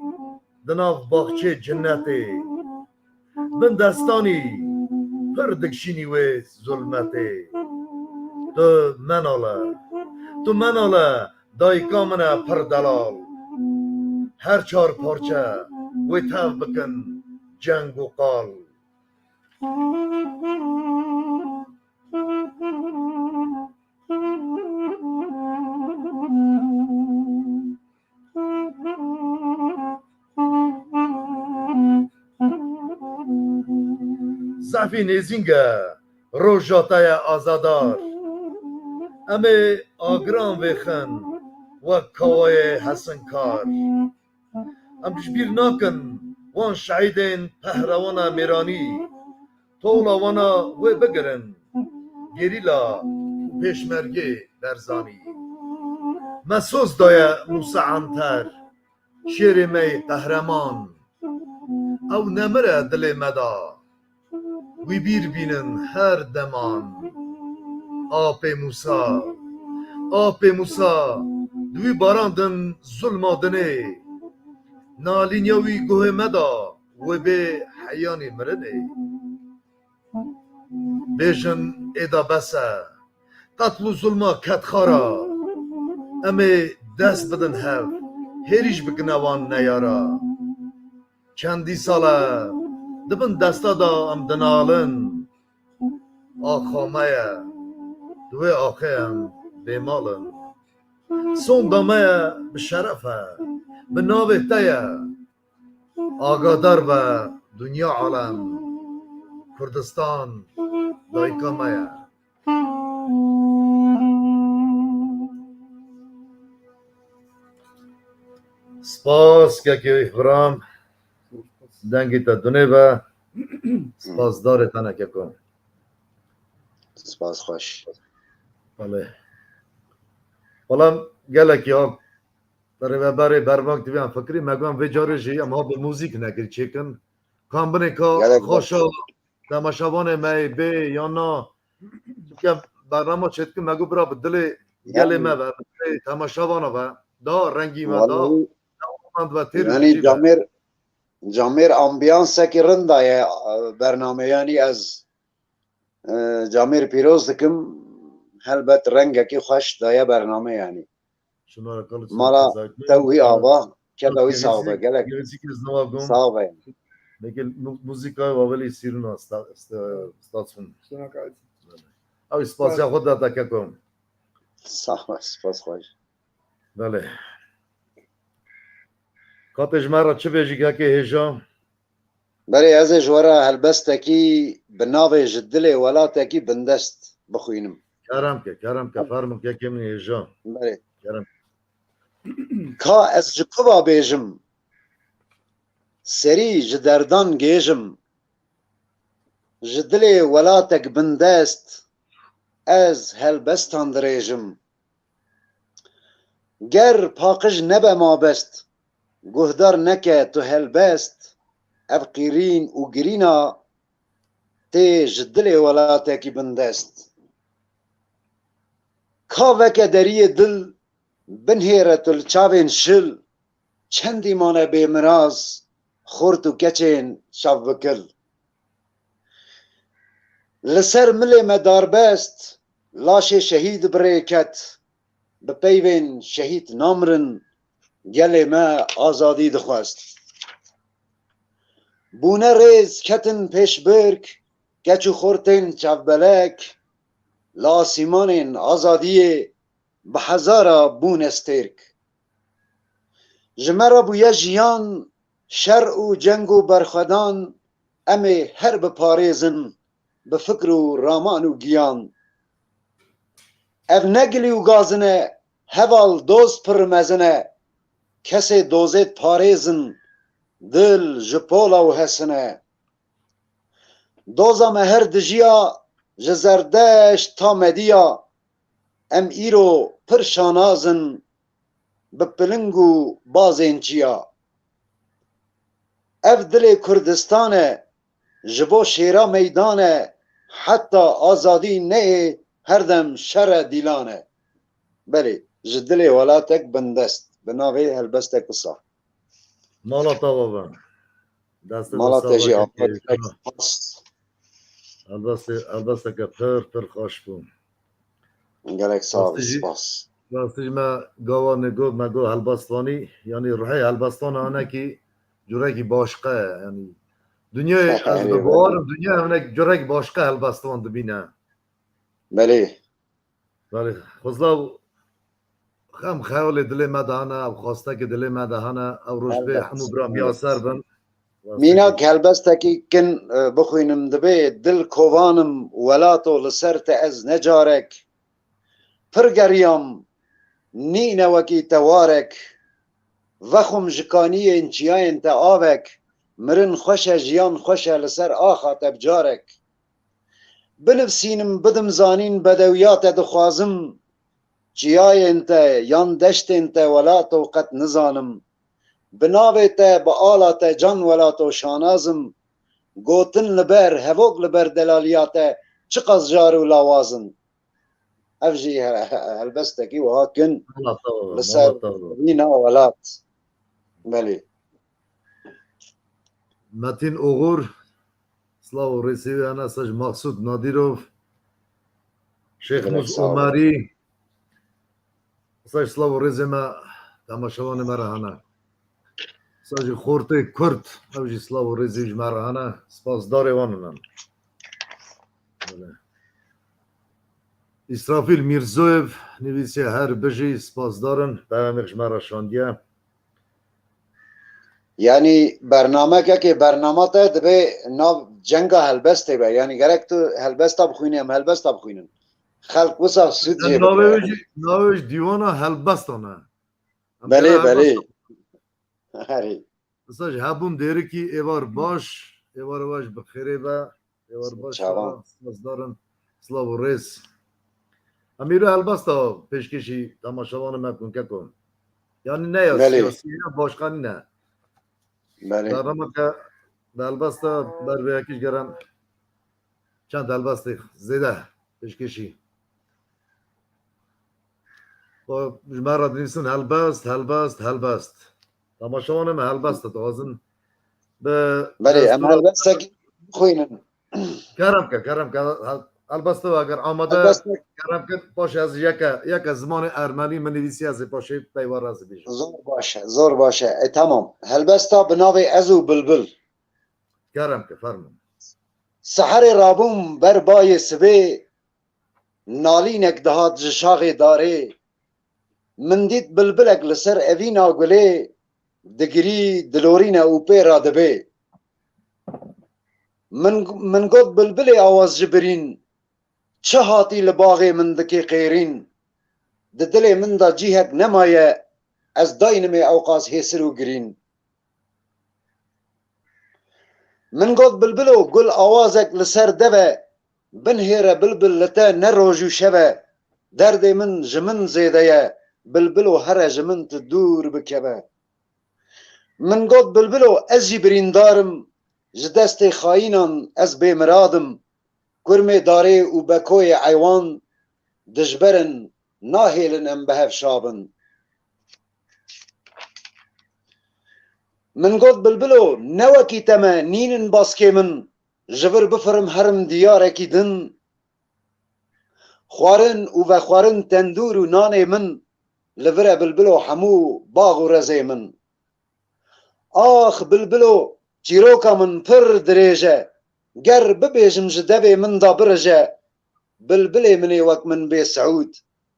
di nav baxçê cinnetê, bin destanî pir dikşînî wê zulmetê. Tu menal e, tu menal e, dayika min e pir delal. Her çar parçe wê tev bikin ceng û qal. Zehfî nêzîng e, roja te ye azadar. Em ê agiran vêxin wek kawayê hesinkar. Em ji bîr nakin wan şehîdên pehlewana mêranî. Tola wana wê bigirin, gerîla û pêşmergê Berzanî. Me soz daye Mûsa Anter, şêrê me yê qehreman. Ew nemire dilê me da. Wî bîr bînin her deman. Apê Mûsa, Apê Mûsa, di wî barandin zulma dinê. Nalîniya wî guhê me da, wê bê heyanî mirinê. Bêjin êda bes e, qetl û zulma ket xara. Em ê dest bidin hev, hêrîş bikine wan neyara. Çendî sal e di bin desta de em dinalin. Axa me ye, di wê axê em bêmal in. Sonda me ye, bi şeref e, bi navê te ye. Agadar be, dinya alem, Kurdistan dayika me ye. Spas kekê Îhram. Dengê te dunê be. Spasdarê te ne keko. Spas xweş. Belê. Wala gelek ya. Rêveberê Berbak T V em fikirî me got vê carê jî em ha bi muzîk nekir çêkin. Kam binê ka Gelek xweşa temaşevanê me yê bê ya na. Çunke bernama çêdikin me got bira bi dilê gelê me ve, bi dilê temaşevana ve. Daha rengî me, daha Vallahi, dewamend ve têr û yani tijî ve. Camêr, camêr ambiyansekî rinda ye, e, bername. Yani ez, e, camêr pîroz dikim, helbet rengekî xweş daye bername yani. Şunlara kalıp Mala tewî ava, keda wî sax be, gelek. Gerisi ki znova gum. Sax be. Peki mu-, muzika wa veli sirna sta-, sta-, statsfun. Şuna kayıt. Abi spasiya xwe da ta kekom. Sax be, spas xweş. Belê. Katê ji me re çi bêjî kekê hêja? Berê ez ê ji we re helbestekî bi navê Ji dilê welatekî bindest bixwînim. Kerem ke, kerem ke, fermin kekê min hêja. Berê. Kerem. Ka ez ji kuva bêjim, serî ji derdan gêjim. Ji dilê welatek bindest, ez helbestan dirêjim. Ger paqij nebe mabest, guhdar neke tu helbest, ev qîrîn û girîna tê ji dilê welatekî bindest. Ka veke deriyê dil, binhêre tu li çavên şil, çendî mane bêmiraz, xort û keçên çavbikil. Li ser milê me darbest, laşê şehîd birê ket, bi peyvên şehîd namirin, gelê me azadî dixwest. Bûne rêz ketin pêşbirk, keç û xortên çavbelek, li asîmanên azadiyê bi hezara bûne stêrk. Ji me re bûye jiyan, şer û ceng û berxwedan, em ê her biparêzin bi fikr û raman û giyan. Ev ne gilî û gazin e, heval dost pir mezin e, kesê dozê diparêzin, dil ji pola û hesin e. Doza me her dijiya, ji Zerdeşt ta Mediya, em îro pir şanaz in bi piling û bazên çiya. Ev dilê Kurdistan e, ji bo şêra meydan e, heta azadî neyê, her dem şer e dîlan e. Belê, ji dilê welatek bindest, bi navê helbestek wisa. Mala te ava be. Destê te Mala te sax jî be, ava kekê be. Spas. Helbestê, helbesteke pir, pir xweş bû. Gelek sağ ol, Rastî jî, spas. Rastî jî me gava negot, me got helbestvanî, yanî ruhê helbestana hinekî curekî başqa ye, yanî dinyayê ez Belê, bi bawer im, belê. Dinya hinek curekî başqa helbestvan dibîne. Belê. Belê, Xwezlav, em xeyalê dilê me de hene, ev xwestekê dilê me de hene, ew roj bê Helbet, hemû bira helbet. Miyaser bin. Mînak helbestekî kin, e, bixwînim, dibê dil kovanim welato, li ser te ez ne carek pir geriyam, nîne wekî te warek. Vexwim ji kaniyên çiyayên te avek, mirin xweş e, jiyan xweş e, li ser axa te bi carek. Binivsînim, bidim zanîn, bedewiya te dixwazim, çiyayên te yan deştên te welato qet nizanim. Bi navê te, bi ala te can welato şanazim. Gotin li ber, hevok li ber delaliya te çiqas jar û lawaz in. Ev jî he-, he-, helbestekî wiha kin Mala te ava, li ser mala te ava. Vîna welat. Belê. Metin Oğur, silav û rêzê wî hene, Sej Maqsûd Nadîrov, Şêx Gelek Mûs sağ ol. Omerî, Sej silav û rêzê me, temaşevanê me re hene. Sej Xortê Kurd, ew jî silav û rêzê ji me re hene, spasdarê wan in em. Belê. Îsrafîl Mîrzoyev nivîsiye, her bijî, spasdar in, peyamêk ji me re şandiye. Yanî bernamekekê bernama te dibe nav cenga helbestê be. Yanî gerek tu helbesta bixwînî, em helbesta bixwînin. Xelk wisa sûd Em jê navê bigire. Wê jî, navê wê jî dîwana helbestan e. Em Belê, kere belê. Helbestan. Herî. Wisa ji hebûn dêrikî êvar baş, êvar we ji bi xêrê be, êvar baş Çavan. Be, spasdar in, silav û rêz. Em îro helbesta pêşkêşî temaşevanê me bikin keko. Yanî ne ya Belê. Siyasî ne, başka nîne. Belê. Bernameke bi helbesta ber vê yekî ji gere em çend helbestê zêde pêşkêşî. Ji me re dinivîsin helbest, helbest, helbest. Temaşevanê me helbest dixwazin. Bi Belê, em destûra helbestekî bixwînin. Kerem ke, kerem ke. Hel-, helbest eger amade Helbestek- kerem ke, paşê ez yeke, yeke zimanê ermenî min nivîsî, ez ê paşê peyva re ez ê bêjim. Zor baş e, zor baş e. E, tamam. Helbesta bi navê Ez û Bilbil. Kerem ke, fermin. Seherê rabûm ber bayê sibê, nalînek dihat ji şaxê darê. Min dît bilbilek li ser evîna gulê, digirî, dilorîne û pê re dibê. Min, min got, bilbilê awaz ji birîn, çi hatî li baxê min dikê qêrîn? Di dilê min de cihek nemaye, ez daynimê ewqas hêsir û girîn. Min got, bilbilo, gul awazek li ser dev e, binhêre bilbil li te ne roj û şev e, derdê min ji min zêde ye, bilbilo here ji min tu dûr bikeve. Min got, bilbilo, ez jî birîndar im, ji destê xayînan ez bêmirad im, kurmê darê û bekoyê eywan, dijber in, nahêlin em bi hev şa bin. Min got, bilbilo, ne wekî te me, nînin baskê min, ji vir bifirim herim diyarekî din. Xwarin û vexwarin tendûr û nanê min, li vir e bilbilo hemû bax û rezê min. Ax bilbilo, çîroka min pir dirêj e, ger bibêjim ji devê min de birije, bilbilê min ê wek min bê siûd,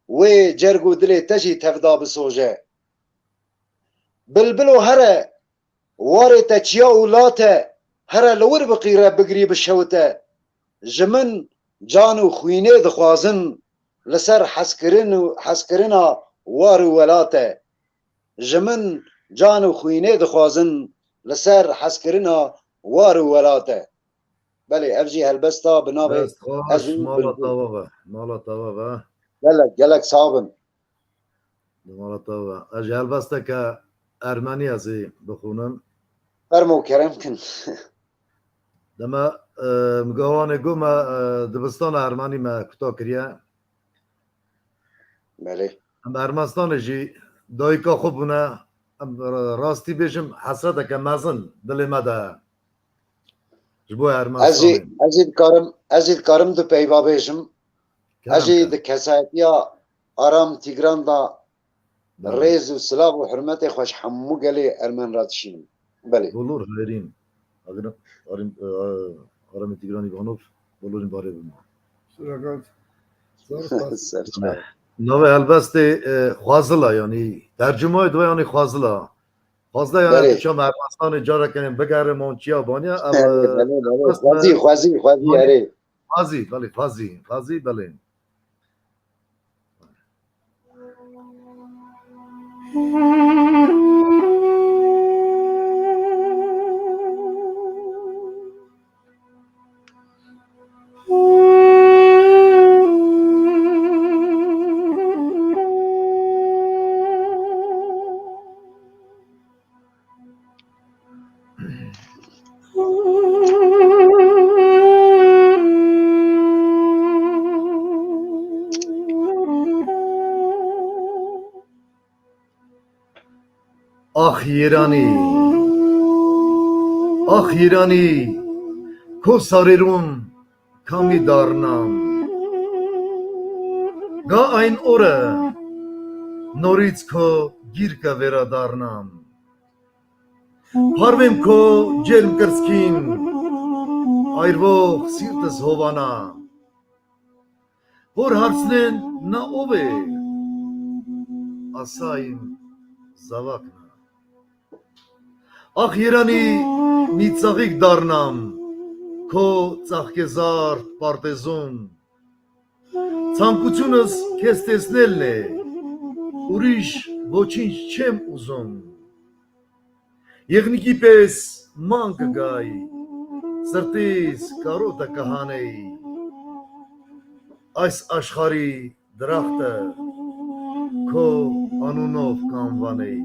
wê cerg û dilê te jî tevda bisoje. Bilbilo here, warê te çiya û late, here li wir biqîre bigirî bişewite. Ji min can û xwînê dixwazin, li ser hezkirin û hezkirina war û welate. Ji min can û xwînê dixwazin, li ser hezkirina war û welate. Belê, ev jî helbesta bi navê Dest xweş, Ez û mala Bilbil. Tava be, mala tava be. Gelek, gelek sax bin. Di mala tava be. Ez ji helbesteke ermenî ez ê bixwînim. Fermo kerem kin. Dema, e, min gawanê got me, e, dibistana Ermenî me kuta kiriye. Belê. Em Ermenistanê jî dayika xwe bûne, em ra-, rastî bêjim hesreteke mezin dilê me de ji bo Ermenistanê. Ez jî, ez jî dikarim, ez jî dikarim du peyva bêjim. Kerem Ez jî ke. di kesayetiya Aram Tîgran de Belê. rêz û silav û hurmetê xwe ji hemû gelê Ermen re dişînim. Belê. Bolor xeyrîn. Agir, arim, e, Aramê Tîgranî Vanov, bolorîn barê bima. Selamat. Ser çav. Navê helbestê, e, Xwazila, yanî tercümayê dibe yanî Xwazila. Xwazila yanî Belê. tu çam Ermenistanê careke bigerim on çiya baniya, ev, Belê, e, belê, belê. helbest Xwazî, me xwazî, xwazî, Xwazî. erê. Xwazî, belê, Xwazî, Xwazî, belê. Ax Îranî, ax Îranî, ko sarêrûn kamî darnam. Ga ayn ore, norîc ko gîrke vera darnam. Parvêm ko cêrm kirskîn, ayrvox sîrtis hovana. Hor harsnên na ovê, asayîn zavakna. Ax Îranî mîtsaxîk darnam, ko tsaxkê zard partezon. Çankuçûnis kes tesnelnê, ûrîş voçînç çêm uzun. Yexnîkî pês mang gay, sirtîs karota kehaney. Ays aşxarî diraxte, ko anûnov kanvaney.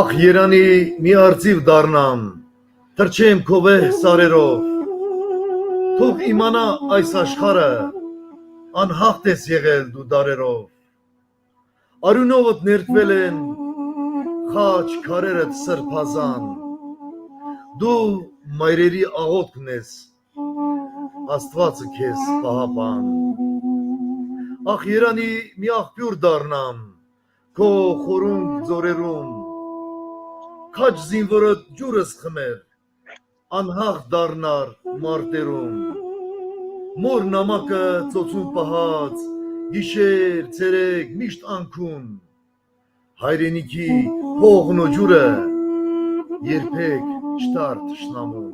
Ax Îranî mî artîv darnam, tirçêm koveh sarê ro. Tox îmana ay saşxare, an haqtê sêxel du darê ro. Arûnovit nêrtvelên, xaç kareret ser pazan. Du mayrêrî axot kunês. Astvat kes pahapan. Ax Îranî mî ax pîr darnam, ko xorûn zorêrûn. Kaç zînvoret cûres ximer, anhax darnar martêrûn. Mor namake çoçûn pahat, gîşêr, çerek, mişt ankûn. Hayrênîkî poxno cûre, yêrpêk ştar tişnamûn.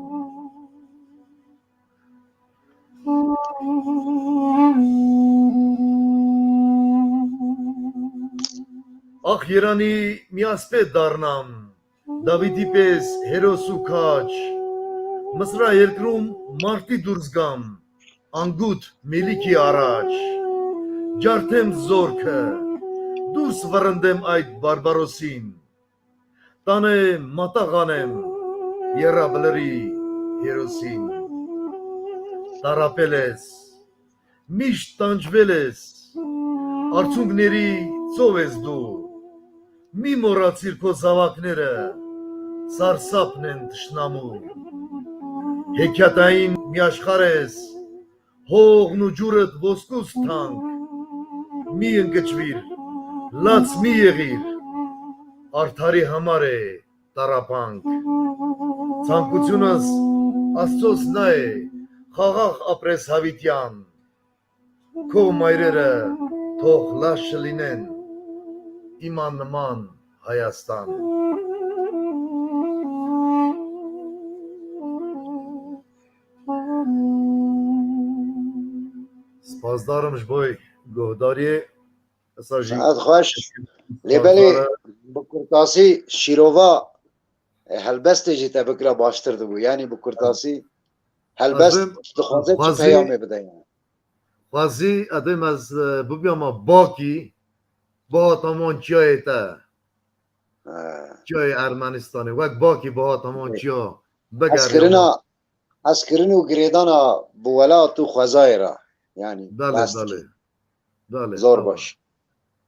Ax Îranî mî aspê darnam, Davîtî pês, Heros û Kaç, Misra Yelkrûm, Martî Durzgam, Angut, Mêlîkî Araç, Cartem Zorke, Dûrs Verindem Ayt Barbarosîn, Tane Mata Xanem, Yera Bilirî Herosîn, Tarapeles, Miş Tancveles, Arçung Nêrî Sovêz Du, Mî Mora Çîrko Zavaknêre, Sarsapnen Tişnamû, Hekatayîn Miyaşxares, Hoxn û Cûret Voskûs Tank, Mî Ingiçvîr, Laç Mî Yexîr, Artarî Hamarê, Tarapang. Sankuçunas Astos Nae, Xaxax Apres Havityan, Ko Mayrere, Toxla Şilînen, Îman Niman, Hayastan. Spasdarim ji bo guhdariyê. Esa jî Saet xweş. Lê belê spasdar e. Bi kurtasî şîrova, e, helbestê jî te bikira baştir dibû. Yanî bi kurtasî helbest Ez ê dixwaze çi xwezî peyamê bide yani. Xwezî edê me ez, e, bibiyama bakî, bihata wan çiyayê te. He. Çiyayê Ermenistanê. Wek bakî bihata wan Peki. Çiya. Ez Bigeriyama. Kirina, ez kirin û girêdana bi welat û xwezayê re. Yani, Belê, best. Belê. Belê, Zor tamam. Baş.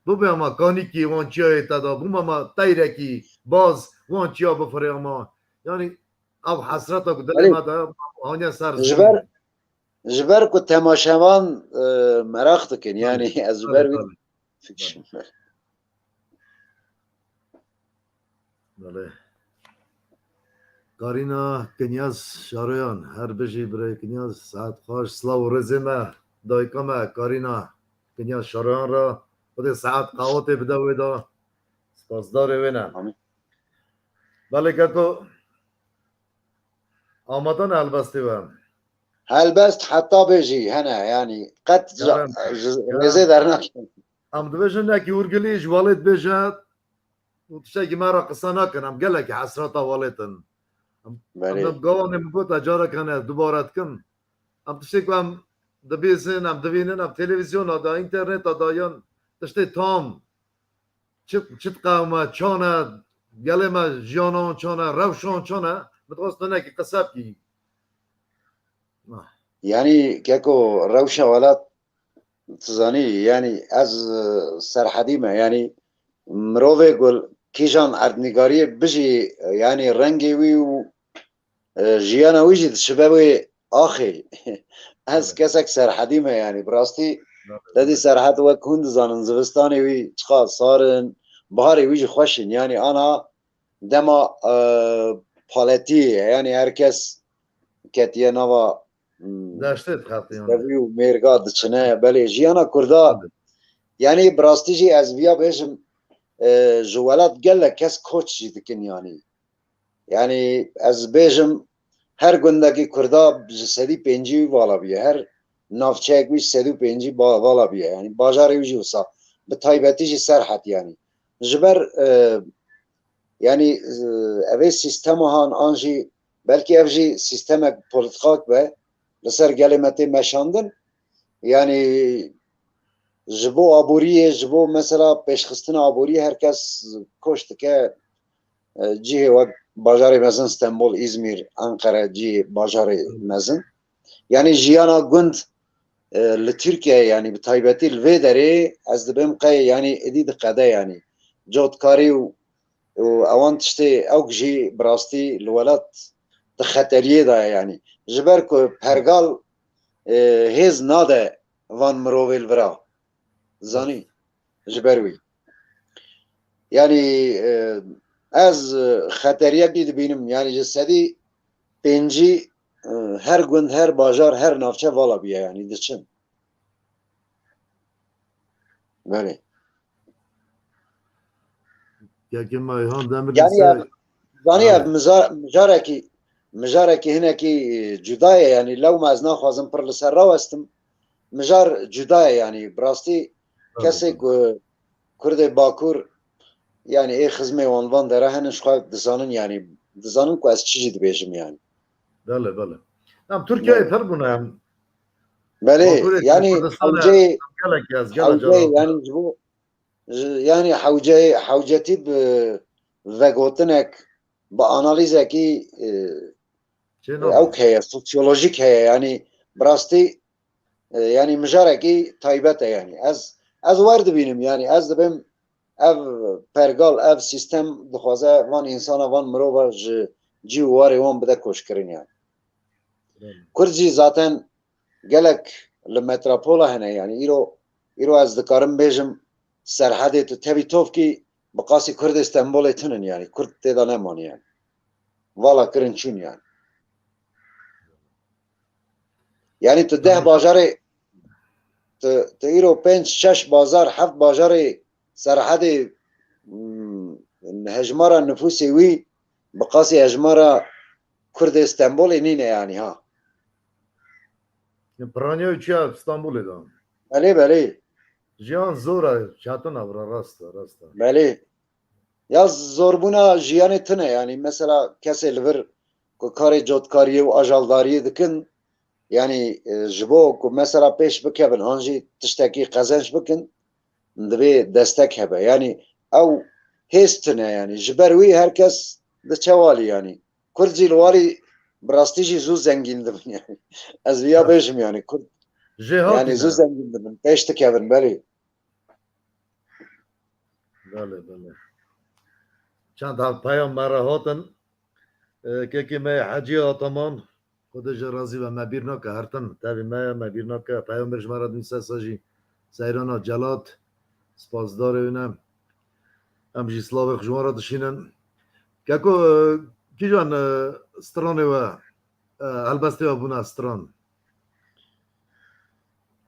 Bibiyama kanîkî wan çiyayê te da. Bûma ma teyrekî, baz, wan çiya bifiriyama. Yani, ev hesreta ku dilê Belê. Me de hanya ser Ji ber, ji ber ku temaşevan, e, meraq dikin. Belê. Yani, ez ji ber Belê, wî belê. Belê. Belê. Karîna Kinyaz Şaroyan, her bijî birayê Kinyaz, saet xweş, silav û rêzê me, dayika me Karîna Kinyaz Şaroyan re, Xwedê saet qawetê bide wê de, spasdarê wê ne. Amîn. Belê keko, amade ne helbestê we? Helbest heta bê jî hene, yani qet ji, Kerem, ji kerem. Rêzê dernakevin. Em dibêjin nekî Urgilî ji welêt bêje, û tiştekî me re qise nakin, em gelekî hesreta welêt in. Em, em Belê. Dem gawanê min got, ez careke ne dubare dikim. Em tiştê ku em dibîzin, em divînin, em televîzyona de, înterneta de yan tiştê tam çi, çi diqewime, çan e, gelê me jiyanan çan e, rewşan çan e, min dixwest hinekî qise bikî. Ah. Yani keko rewşa welat Tu zanî, yanî ez, e, serhedî me, yanî mirovê ku kîjan erdnîgariyê bijî, e, yanî rengê wî û, e, jiyana wî jî diçibe wê axê. Ez Evet. Kesek serhedî me, yanî bi rastî Evet, te dî evet. Serhed wek hûn dizanin, zivistanê wî çiqas sar in, biharê wî jî xweş in. Yanî ana dema, e, paletî ye, yanî her kes ketiye nava Hmm. Deştê dixebitin. Sevî û mêrga diçine. Belê, jiyana Kurda, Tabii. Yanî bi rastî jî ez viya bêjim, e, ji welat gelek kes koç jî dikin yanî. Yanî ez bêjim, her gundekî Kurda ji sedî pêncî vala bûye. Her navçeyek wî ji sedî pêncî ba-, vala bûye. Yanî bajarê wî jî wisa. Bi taybetî jî Serhet yanî. Ji ber, e, yanî, e, evê sîstema han an jî belkî ev jî sîstemek polîtîkak be, li ser gelê me tê meşandin. Yanî ji bo aboriyê, ji bo mesela pêşxistina aboriyê her kes koç dike, e, cihê wek bajarê mezin Stenbol, Îzmîr, Enqere, cihê bajarê mezin. Yanî jiyana gund, e, li Tirkiyeyê, yanî bi taybetî li vê derê ez dibêm qey, yanî êdî diqede, yanî cotkarî û û ewan tiştê ewk jî bi rastî li welat di xeteriyê de ye, yanî ji ber ku pergal, e, hêz nade van mirovê li vira. Zanî, ji ber wî. Yanî, e, ez, e, xeteriyekî dibînim, yanî ji sedî pêncî, e, her gund, her bajar, her navçe vala bûye, yanî diçin. Belê. Kekê me Ayhan Demir Yanî lise ev, zanî ev Evet. miza-, mijarekî, mijarekî hinekî, e, cuda ye, yanî lewma ez naxwazim pir li ser rawestim. Mijar cuda ye, yanî bi rastî Tabii, kesê tabii. ku Kurdê Bakur, yanî ê xizmê wan van dera hene, ji xwe dizanin, yanî dizanin ku ez çi jî dibêjim, yanî. Belê, belê. Em Tirkiyeyê Belê. Pir bûne, em Belê, Bakurê yanî Kurdistanê hewceyê, gelek ez, gelek hewceyê, caran yanî ji bo, ji, yanî hewceyê, hewcetî bi vegotinek, bi analîzekî, e, Çê nabe. Ewk heye, sosyolojîk heye, yanî bi rastî, e, yanî mijarekî taybet e, yanî. Ez, ez wer dibînim, yanî ez dibêm ev pergal, ev sîstem dixwaze van însana, van mirova ji cî û warê wan bide koçkirin, yanî. Evet. Kurd jî zaten gelek li metropola hene, yanî îro, îro ez dikarim bêjim, Serhedê tu tevî tovkî bi qasî Kurdê Stenbolê tinin, yanî Kurd tê de nemaniye. Vala kirin çûn, yanî. Yanî tu deh Tamam. bajarê, tu, tu îro pênc, şeş bazar, heft bajarê Serhedê, hmm, hejmara nifûsê wî bi qasî hejmara Kurdê Stenbolê nîne, yanî, ha. Piraniya wî çiya Stenbolê de? Belê, belê. Jiyan zor e, çetin e, bira, rast e, rast e. Belê. Ya zorbûna jiyanê tune, yanî mesela kesê li vir ku karê cotkariyê û ajaldariyê dikin, yanî, e, ji bo ku mesela pêş bikevin an jî tiştekî qezenc bikin, divê destek hebe. Yanî ew hêz tune, yanî ji ber wî her kes diçe walî, yanî. Kurd jî li walî bi rastî jî zû zengîn dibin, yanî. Ez viya bêjim, yanî Kurd, Jê yanî hatî zû ne. Zengîn dibin, pêş dikevin, belê. Belê, belê. Çend hal peyam me re hatin. E, kekê me Hecî Ataman, Xwedê ji razî be, me bîr nake, her tim tevî me ye, me bîr nake. Peyam bir ji me re dinîse sa jî Seyrana Celat, spasdarê wî ne. Em jî silavê xwe ji wan re dişînin. Keko, e, kîjan, e, stranê we, e, helbestê we bûne stran?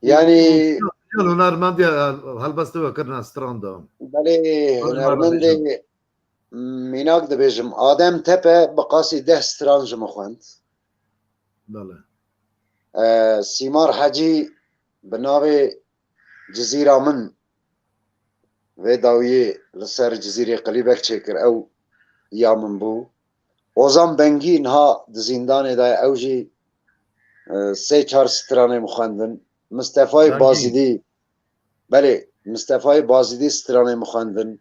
Yanî Yan hunermendê, e, helbestê we kirine stran de. Belê, hunermendê mînak dibêjim. Adem Tepe bi qasî deh stran ji min xwend. Belê. E, Sîmar Hecî bi navê Cizîra Min vê dawiyê li ser Cizîrê klîbek çêkir, ew ya min bû. Ozan Bengî niha di zîndanê de ye, ew jî, e, sê çar stranê min xwendin. Mistefayê Bengî. Bazîdî, belê, Mistefayê Bazîdî stranê min xwendin.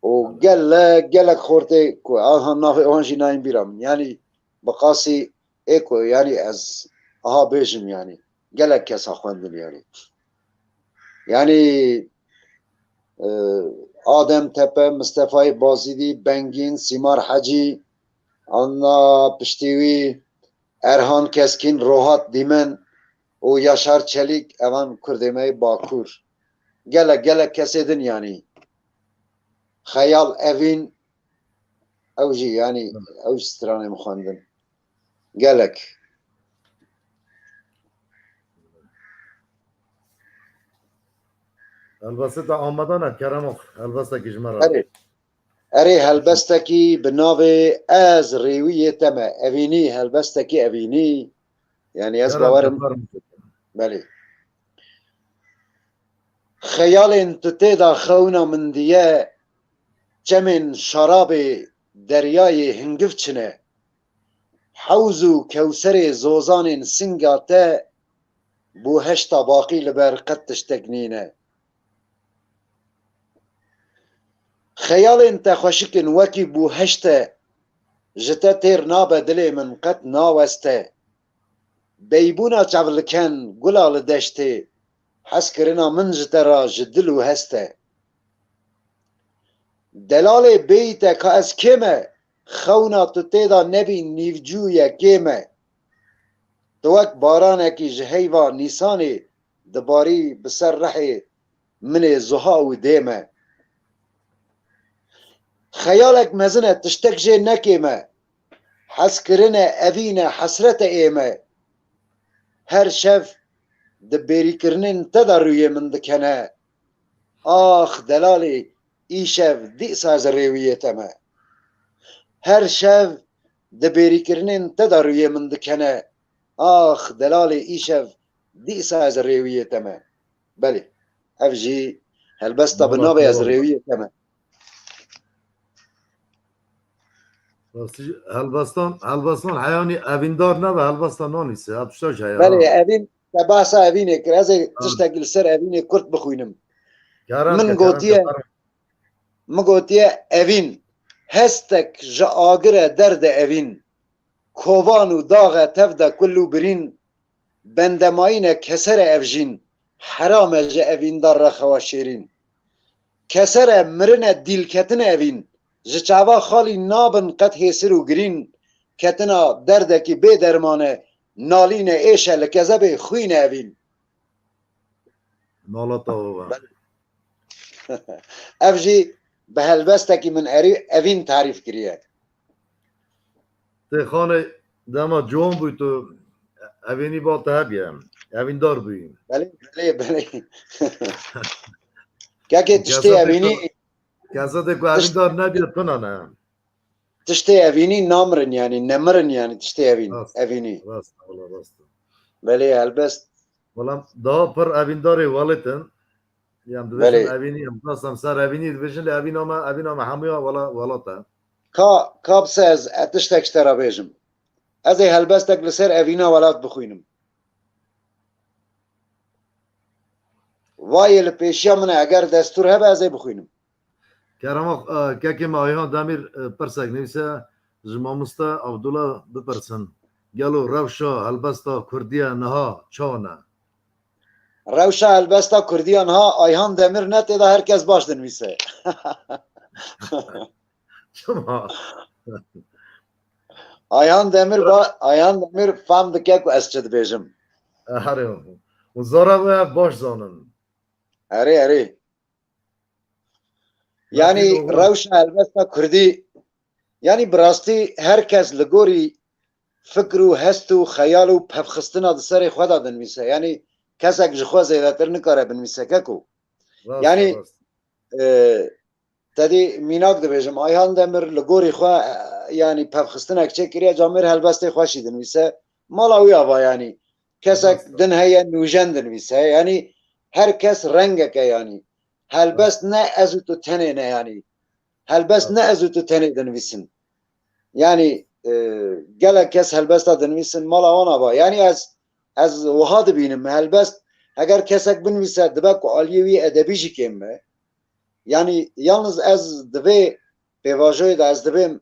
Û gelek, gelek xortê ku aha navê wan jî nayên bîra min. Yanî bi qasî ê ku, yanî ez aha bêjim, yanî gelek kesa xwendin, yanî. Yanî, e, Adem Tepe, Mistefayê Bazîdî, Bengîn, Sîmar Hecî, anna piştî wî Erhan Keskîn, Rohat Dîmen û Yaşar Çelîk, evan kurdê me yê Bakur. Gelek, gelek kesê din, yanî. Xeyal Evîn, ew jî, yanî, ew jî stranê min xwendin. Gelek. Helbestê te amadan e, kerema xwe. Helbestekî ji me re. Erê. Erê, helbestekî bi navê Ez Rêwiyê Te Me. Evînî, helbestekî evînî. Yanî ez Kerem, bawerim. kerem. Belê. Xeyalên tu tê de xewna min diye, çemên şarabê deryayê hingiv çine. Hewz û kewserê zozanên singa te, bûheşta baqî li ber qet tiştek nîne. Xeyalên te xweşik in wekî bûheşt e, ji te têr nabe dilê min qet naweste. Beybûna çevliken gula li deştê, hezkirina min ji te re ji dil û hest e. Delalê bêyî te ka ez kê me, xewna tu tê de nebî nîvcû ye kê me. Tu wek baranekî ji heyva nîsanê dibarî bi ser rihê min ê zuha û dê me. Xeyalek mezin e, tiştek jê nekê me. Hezkirine evîne hesrete ê me. Her şev di bêrîkirinên te de rûyê min dikene. Ax delalê, îşev dîsa ez rêwiyê te me. Her şev di bêrîkirinên te de rûyê min dikene. Ax delalê, îşev dîsa ez rêwiyê te me. Belê. Ev jî helbesta bi navê Ez Rêwiyê Te Me. Rastî helbestan, helbestan heyanî evîndar nebe, helbesta nanîse. Ev tişta ji heya. Belê, evîn, te behsa evînê kir. Ez ê tiştekî li ser evînê kurt bixwînim. Kerem Min ke, kerem gotiye, ke, kerem. Min gotiye evîn, hestek ji agir e derde evîn. Kovan û dax e tev de kul û birîn, bendemayîne kesere ev jîn, heram e ji evîndar re xewa şêrîn. Kesere mirine dîlketine evîn, ji çava xalî nabin qet hêsir û girîn, ketina derdekî bê derman e, nalîne êş e li kezebê xwîn e evîn. Nala te ava. Ev jî bi helbestekî min erî evîn tarîf kiriye. Tê xanê dema ciwan bûy tu evînî ba te hebiye. Evîndar bûyî. Belê, belê, belê. Kekê tiştê evînî, Kesadê ku evîndar nebiye tuna ne. Tiştê evînî namirin, yanî nemirin, yanî tiştê evîn, Rast, evînî. Rast, wala rast. Belê, helbest. Wala daha pir evîndarê welat in. Yan dibêjin Belê. Evînî, em xwestem ser evînî dibêjin, lê evîna me, evîna me hemûya wela-, welat e. Ka, ka bise ez e tiştek ji te re bêjim. Ez ê helbestek li ser evîna welat bixwînim. Vayê li pêşiya min e, eger destûr hebe ez ê bixwînim. Kerema, e, kekê me Ayhan Demîr, e, pirsek nivîse, ji mamoste Abdullah bipirsin. Gelo rewşa helbesta Kurdiye niha çawa ne? Rewşa helbesta Kurdiya niha Ayhan Demîr ne tê de her kes baş dinivîse. Çima? Ayhan Demîr ba-, Ayhan Demîr fam dike ku ez çi dibêjim. Erê, û zora wê ev baş zanin. Erê, erê. Yanî Lakin o rewşa helbesta Kurdî, yanî bi rastî her kes li gorî fikr û hest û xeyal û pevxistina di serê xwe de dinivîse. Yanî kesek ji xwe zêdetir nikare binivîse keko. Rast, Yanî, rast. e, te dî mînak dibêjim, Ayhan Demir li gorî xwe, e, yanî pevxistinek çêkiriye, camêr helbestê xweşî dinivîse. Mala wî ava yanî. Kesek Rast. Din heye, nûjen dinivîse. Yanî her kes rengeke yanî. Helbest Rast. Ne ez û tu tenê ne yanî. Helbest Rast. Ne ez û tu tenê dinivîsin. Yanî, e, gelek kes helbesta dinivîsin, mala wan ava. Yanî ez, ez wiha dibînim, helbest eger kesek binivîse, dibe ku aliyê wî edebî jî kêm be. Yanî, yalniz ez di vê pêvajoyê de ez dibêm,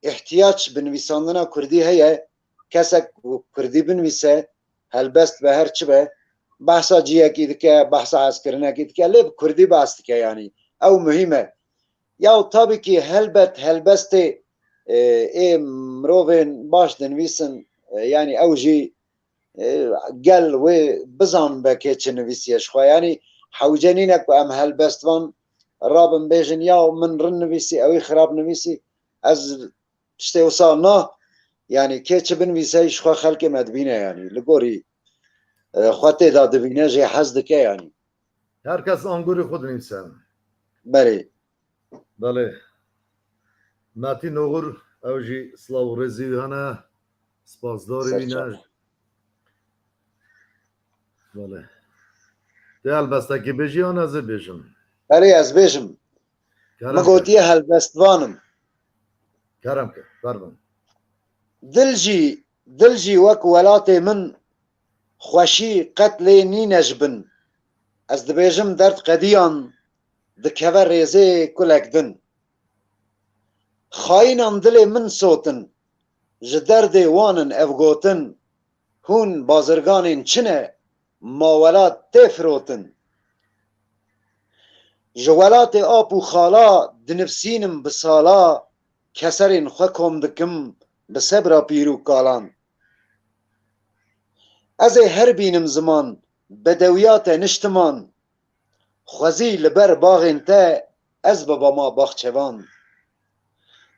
ihtiyac bi nivîsandina Kurdî heye, kesek ku Kurdî binivîse, helbest be, her çi be, behsa cihekî dike, behsa hezkirinekî dike, lê bi Kurdî behs dike, yanî ew muhîm e. Ya tabî kî helbet helbestê, e, ê mirovên baş dinivîsin, e, yanî ew jî, e, gel wê bizan be kê çi nivîsiye ji xwe. Yanî hewce nîne ku em helbestvan rabin bêjin, ya min rin nivîsî, ew ê xirab nivîsî. Ez tiştê wisa na, yanî kê çi binivîse ji xwe xelkê me dibîne, yanî li gorî, e, xwe tê de dibîne, jê hez dike yanî. Her kes angorî xwe dinivîse. Belê. Belê. Metîn Oxur, ew jî silav û rêzî wî hene. Spasdarê wî ne. Serçe. Belê. Tê helbestekî bêjî yan ez ê bêjim? Erê, ez bêjim. Kerem Min ke. Gotiye helbestvan im. Kerem ke, fermin. Dil jî, dil jî wek welatê min, xweşî qet lê nîne ji bin. Ez dibêjim derd qediyan, dikeve rêzê kulek din. Xayînan dilê min sotin, ji derdê wan in ev gotin, hûn bazirganên çi ne, ma welat tê firotin. Ji welatê ap û xala dinivsînim bi sala, keserên xwe kom dikim bi sebra pîr û kalan. Ez ê her bînim ziman, bedewiya te niştiman, xwezî li ber baxên te ez bibama baxçevan.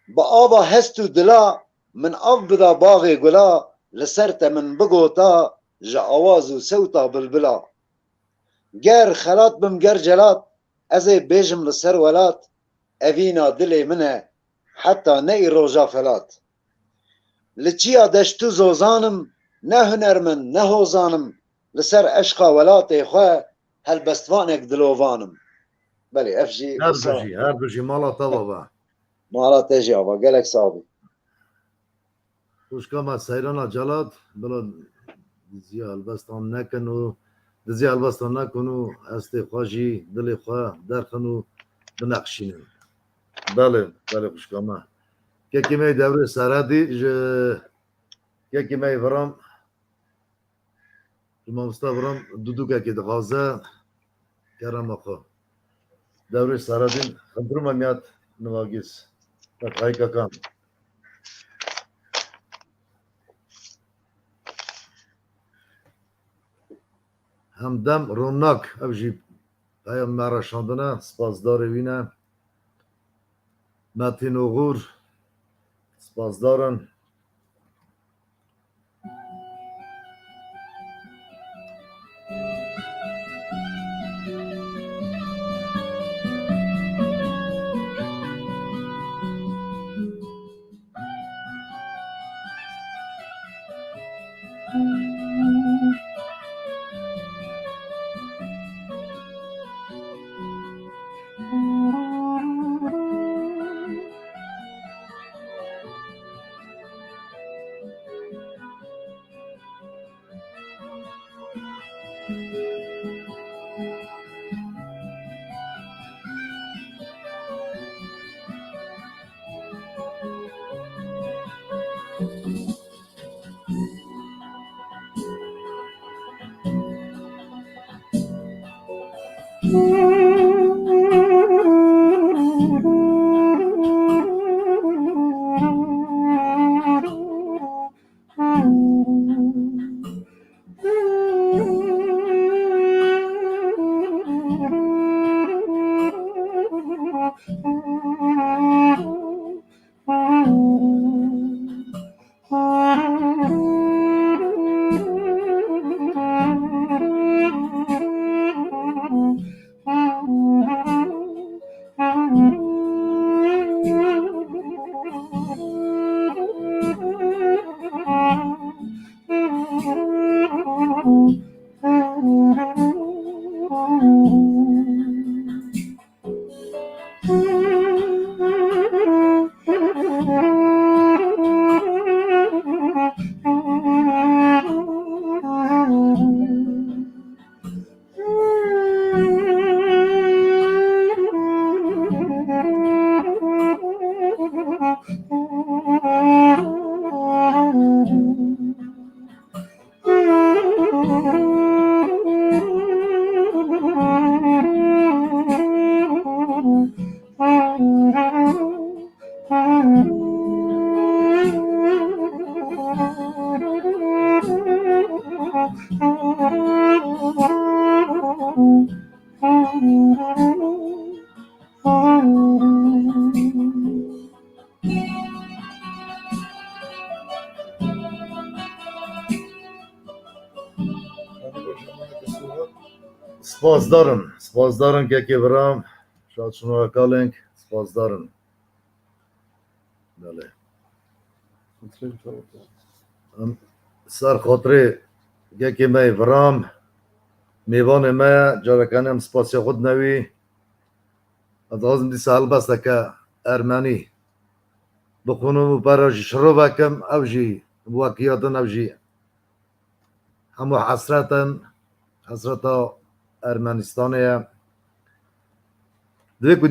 Bi ava hest û dila min av bida baxê gula, li ser te min bigota ji awaz û sewta bilbila. Ger xelat bim, ger celat, ez ê bêjim li ser welat, evîna dilê min e, heta ne î roja felat. Li çiya deşt û zozan im, ne hunermend, ne hozan im, li ser eşqa welatê xwe helbestvanek dilovan im. Belê, ev jî Her wisa bijî, her bijî, mala te ava. Mala te jî ava, gelek sax bî. Xwişka me Seyrana Celat, bila diziya helbestan nekin û diziya helbestan nekin û hestê xwe jî, dilê xwe derxin û bineqşînin. Belê, belê xwişka me. Kekê me yê Dewrê Seredî ji kekê me yê Viram, ji mamoste Viram dudûkekê dixwaze, kerema xwe. Dewrê Seredîn, Xidrû Memiyat Nivagîz, Fethayî Kakan. Hemdem Ronak, ev jî peyam me re şandine, spasdarê wî ne. Metîn Oxur, spasdar in. Spasdarim, spasdarim kekê biram. Şad şino kaleng, spasdarim. Belê. Em ser xatirê gekê me yê viram, mêvanê me ye, careke din em spasiya xwe dine wî. Ez dixwazim dîsa helbesteke ermenî bixwînim û pera jî şirove kim, ew jî wek ya din, ew jî hemû hesret in, hesreta Ermenistanê ye. Divê ku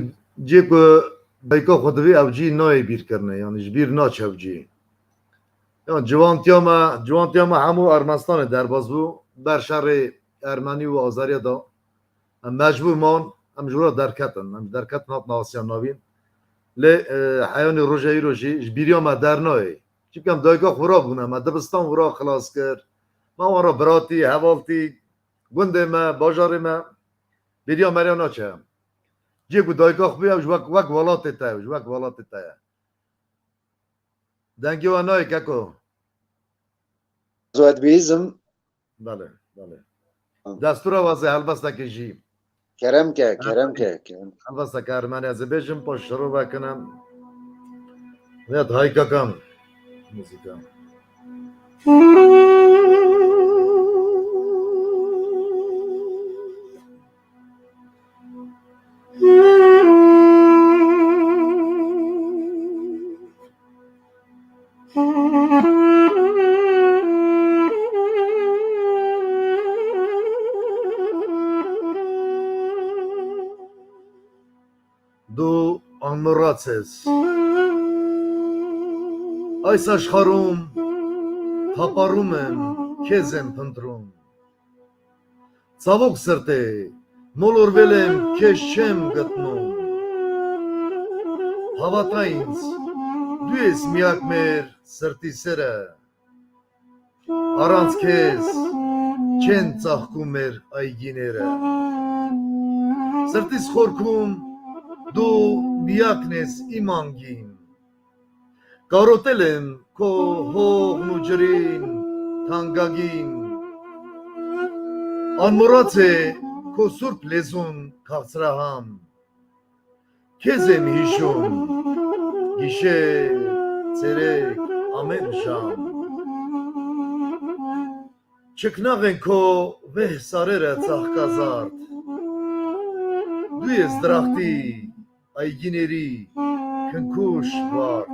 cê ku dayika xwe divê ew cî nayê bîrkirinê, yanî ji bîr naçe ew cî. Ya ciwantiya me, ciwantiya me hemû Ermenistanê derbas bû, ber şerê Ermenî û Azeriya de. Em mecbûr man, em ji wira derketin. Em ji derketin hatin Asya Navîn. Lê, e, heyanî roja îro jî ji bîriya me dernayê. Çimkî em dayika xwe rabûne, me dibistan xwe ra xilas kir. Me wan ra biratî, hevaltî, gundê me, bajarê me, bêriya meriya naçe. Cihê ku dayika xwe bûye, ew ji wek, wek welatê te ye, ji wek welatê te ye. Dengê we nayê keko. Zoet bihîzim. Belê, belê. Tamam. Destûra wazê helbestekê jî. Kerem ke, kerem ke, kerem. Helbesteke ermenî ez ê bêjim, paş şiro vekinim. Vêt haykakan. Muzîka. Du anmuratzes. Aysa şxarum, taparumem, kezem pintrum. Çavok sirtê, molor velem keşem gitno. Havatayns, dues miyak mer sirtî sere. Aranz kes, çend çaxkum mer ayginere. Sirtîs xorkum, du miyaknes imangin. Karotelên ko hoxn û cirîn tangagîn. An Muratê ko surp lêzûn kaxsraham. Kezê mihîşûn gîşê çêrek amên şam. Çiknaxên ko veh sarê re çaxka zard. Duyê zdraxtî Ayginêrî kinkuş vart.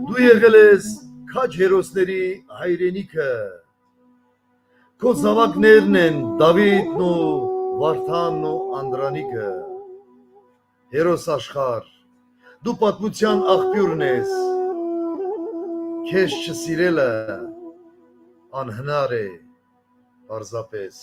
Duyê xilêz kaç hêrosnerî heyrênî ke. Ko zavak nêrnên Davîd no Vartan no Andranî ke. Hêros aşxar. Du patmûçyan axpîr nêz. Kêş çi sîrêl e, an hinarê parzapêz.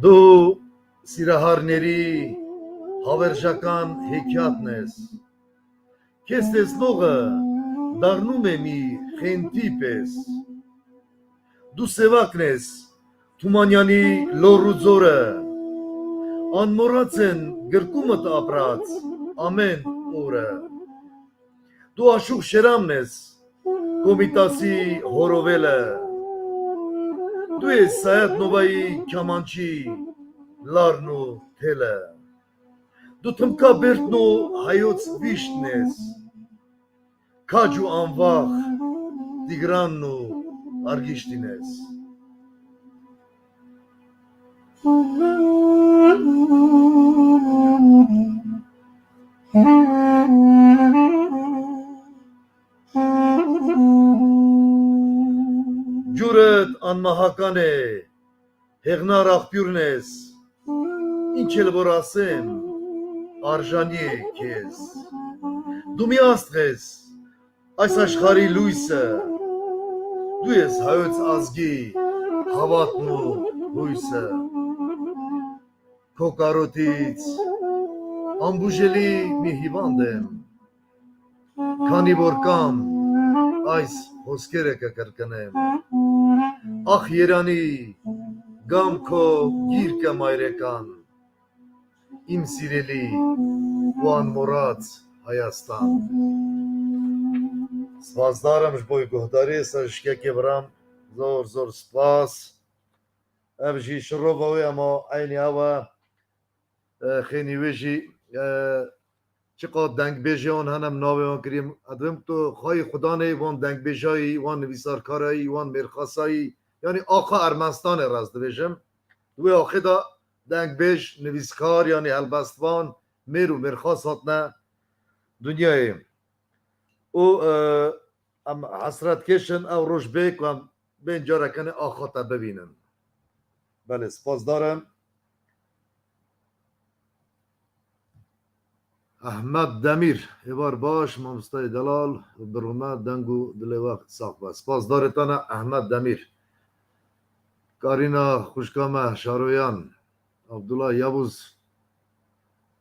Du sîrehar nêrî haverjakan hêkiyat nes. Kes têsloxe, darnûmê mî xêntî pês. Du sêvak nes, tumanyanî lor û zor e. An moratsên girkumit aprat, amên ore. Du aşûk şeram nes, komîtasî horovêl e. Duyê sayet novayî kamançî, larn û têl e. Du timka bêrtno hayot vîşt nes. Kac û anvax, dîgran û argîştî nes. Curet an mahakanê, hêxna raxpîr nes, înçel borasêm, arjaniyê kêz. Dumî ast xêz, aysa ji xarî lûyse, duyêz hayot azgî, havat nû hûyse. Kokarotît, ambûjelî mîhîban dem. Kanî borkan, ays hoskereke kerkene. Ax Yêranî, gam ko gîr ke mayrekan. Îmsîrelî, wan morat hayastan. Spasdar im ji bo guhdarî, ser şikekê biram. Zor, zor spas. Ev jî şirova wê, ema eynî ew e. E, xênî wê jî, e, çiqas dengbêjê wan hene, min navê wan kirî. Ez dibêm tu xwayî xudanê wan dengbêjayî, wan nivîsarkarayî, wan mêrxasayî, yanî axa Ermenistanê rast dibêjim. Di wê axê de dengbêj, nivîskar, yanî helbestvan, mêr û mêrxas hatine dinyayê. Û, e, em hesretkêş in ew roj bê ku em bên careke ne axa te bibînin. Belê, spasdar im. Ehmed Demîr, êvar baş, mamostayê delal, bi rûmet, deng û dilê we sax be. Spasdarê te ne Ehmed Demîr. Karîna xwişka me Şaroyan, Abdullah Yavuz,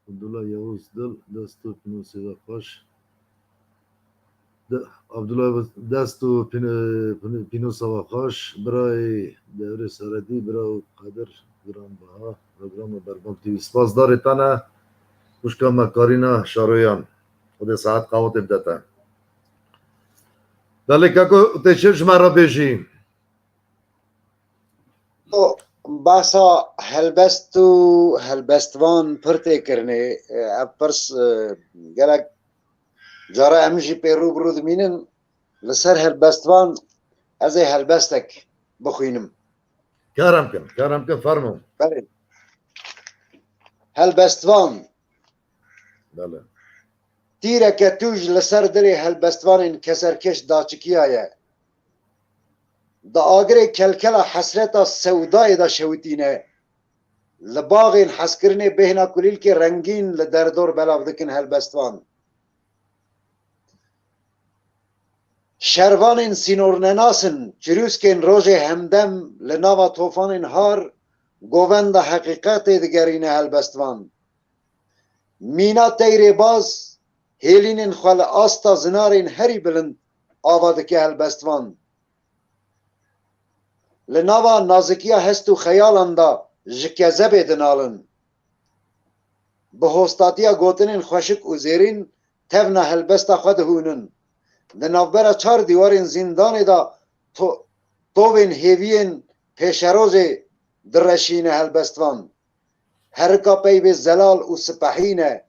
Abdullah Yavuz Dil, dest û pînosê we xweş. De, Abdullah Yavuz, dest û pîn-, pîn-, pînosa we xweş. Birayê Devrê Seredî, bira û Qedir Giranbaha, programa Berbam T V. Spasdarê te ne, xwişka me Karîna Şaroyan. Xwedê saet qawetê bide te. Belê kako, tê çi ji me re bêjî? Bahsa helbest û helbestvan pir tê kirinê. Ev pirs, e, gelek cara em jî pê rû bi rû dimînin. Li ser helbestvan ez ê helbestek bixwînim. Kerem kin, kerem kin, fermo. Belê. Helbestvan. Belê. Tîreke tûj li ser dilê helbestvanên keserkeş daçikiyaye. Di agirê kelkela hesreta sewdayê de şewitîne. Li baxên hezkirinê bêhna kulîlkê rengîn li derdor belav dikin helbestvan. Şervanên sînornenas in, çirûskên rojê hemdem li nava tofanên har govenda heqîqetê digerîne helbestvan. Mîna teyrê baz hêlînên xwe li asta zinarên herî bilind ava dike helbestvan. Li nava nazikiya hest û xeyalan de ji kezebê dinalin. Bi hostatiya gotinên xweşik û zêrîn tevna helbesta xwe dihûnin. Di navbera çar dîwarên zîndanê de to-, tovên hêviyên pêşerojê direşîne helbestvan. Herika peyvê zelal û sipehî ne.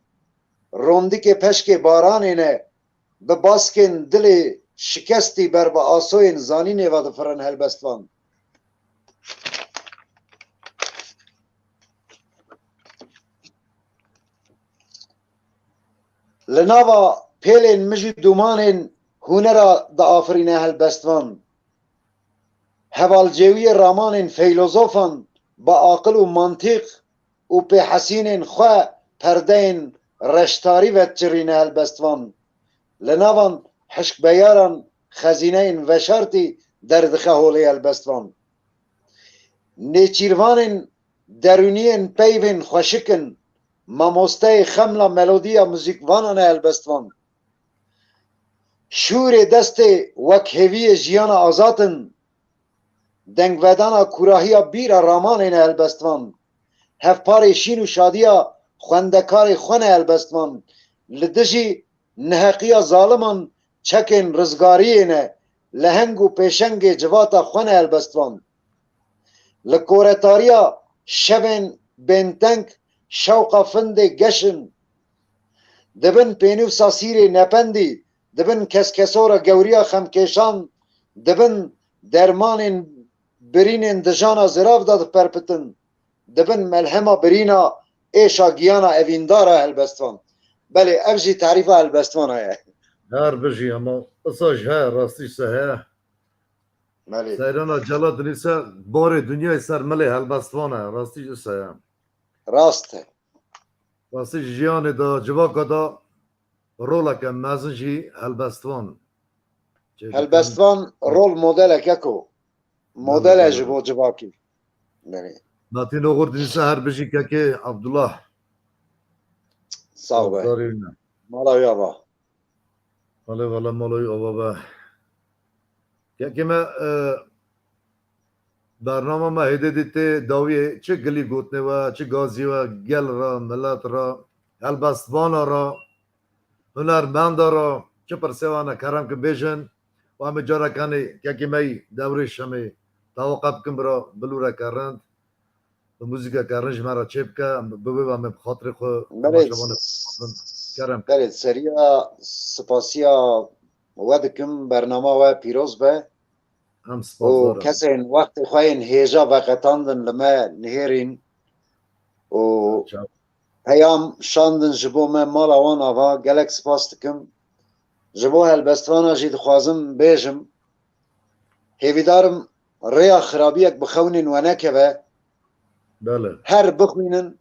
Rondikê peşkê baranê ne. bi baskên dilê şikestî ber bi asoyên zanînê ve difirin helbestvan. Li nava pêlên mij û dûmanên hunera diafirîne helbestvan. Hevalcêwiyê ramanên feylozofan bi aqil û mantîq û pêhesînên xwe perdeyên reştarî ve diçirîne helbestvan. Li navan hişkbeyaran xezîneyên veşartî derdixe holê helbestvan. Nêçîrvanên derûniyên peyvên xweşik in, mamosteyê xemla melodiya muzîkvanan e helbestvan. Şûrê destê wekheviyê jiyana azad in, dengvedana kûrahiya bîra ramanê ne helbestvan. Hevparê şîn û şadiya xwendekarê xwe ne helbestvan. Li dijî neheqiya zaliman çekên rizgariyê ne, leheng û pêşengê civata xwe ne helbestvan. Li koretariya şevên bênteng şewqa findê geş in. Dibin pênûsa sîrê nependî, dibin keskesora gewriya xemkêşan, dibin dermanên birînên dijana zirav de diperpitin, dibin melhema birîna êşa giyana evîndara helbestvan. Belê, ev jî tarîfa helbestvan heye. Her bijî, ama isa jî heye, rastî jî heye. Belê. Seyrana Cela dinîse, barê dinyayê ser milê helbestvan e, rastî jî heye. Rast e. Rastî jî jiyanê de, civaka de roleke mezin jî helbestvan çêdikin. Helbestvan rol modelek e ku model e ji bo civakî. Belê. Natîn Oxur dinîse her bijî kekê Abdullah. Sağ be. Mala wî ava. Malê vala mala wî ava be. Kekê me, e, bernama me hêdê dî tê dawiyê çi gilî gotinê we, çi gazî we, gel re, milet re, helbestvana re, hunermenda re, çi pirsê we hene kerem ki bêjin. Û em ê carekanê kekê me yî dewrê şemê tewaqe bikin bira, bilûreke rind. Bi muzîkeke rind ji me re çêbike, bi wê ve em ê bi xatirê xwe temaşevanê xwe bixwazin. Kerem. Belê, seriya spasiya we dikim, bernama we pîroz be. Em spasdar in. Û kesên wextê xwe yên hêja veqetandin li me nihêrîn û peyam şandin ji bo me mala wan ava, gelek spas dikim. Ji bo helbestvana jî dixwazim bêjim, hêvîdarim rêya xirabiyek bi xewnên we nekeve. Belê. Her bixwînin,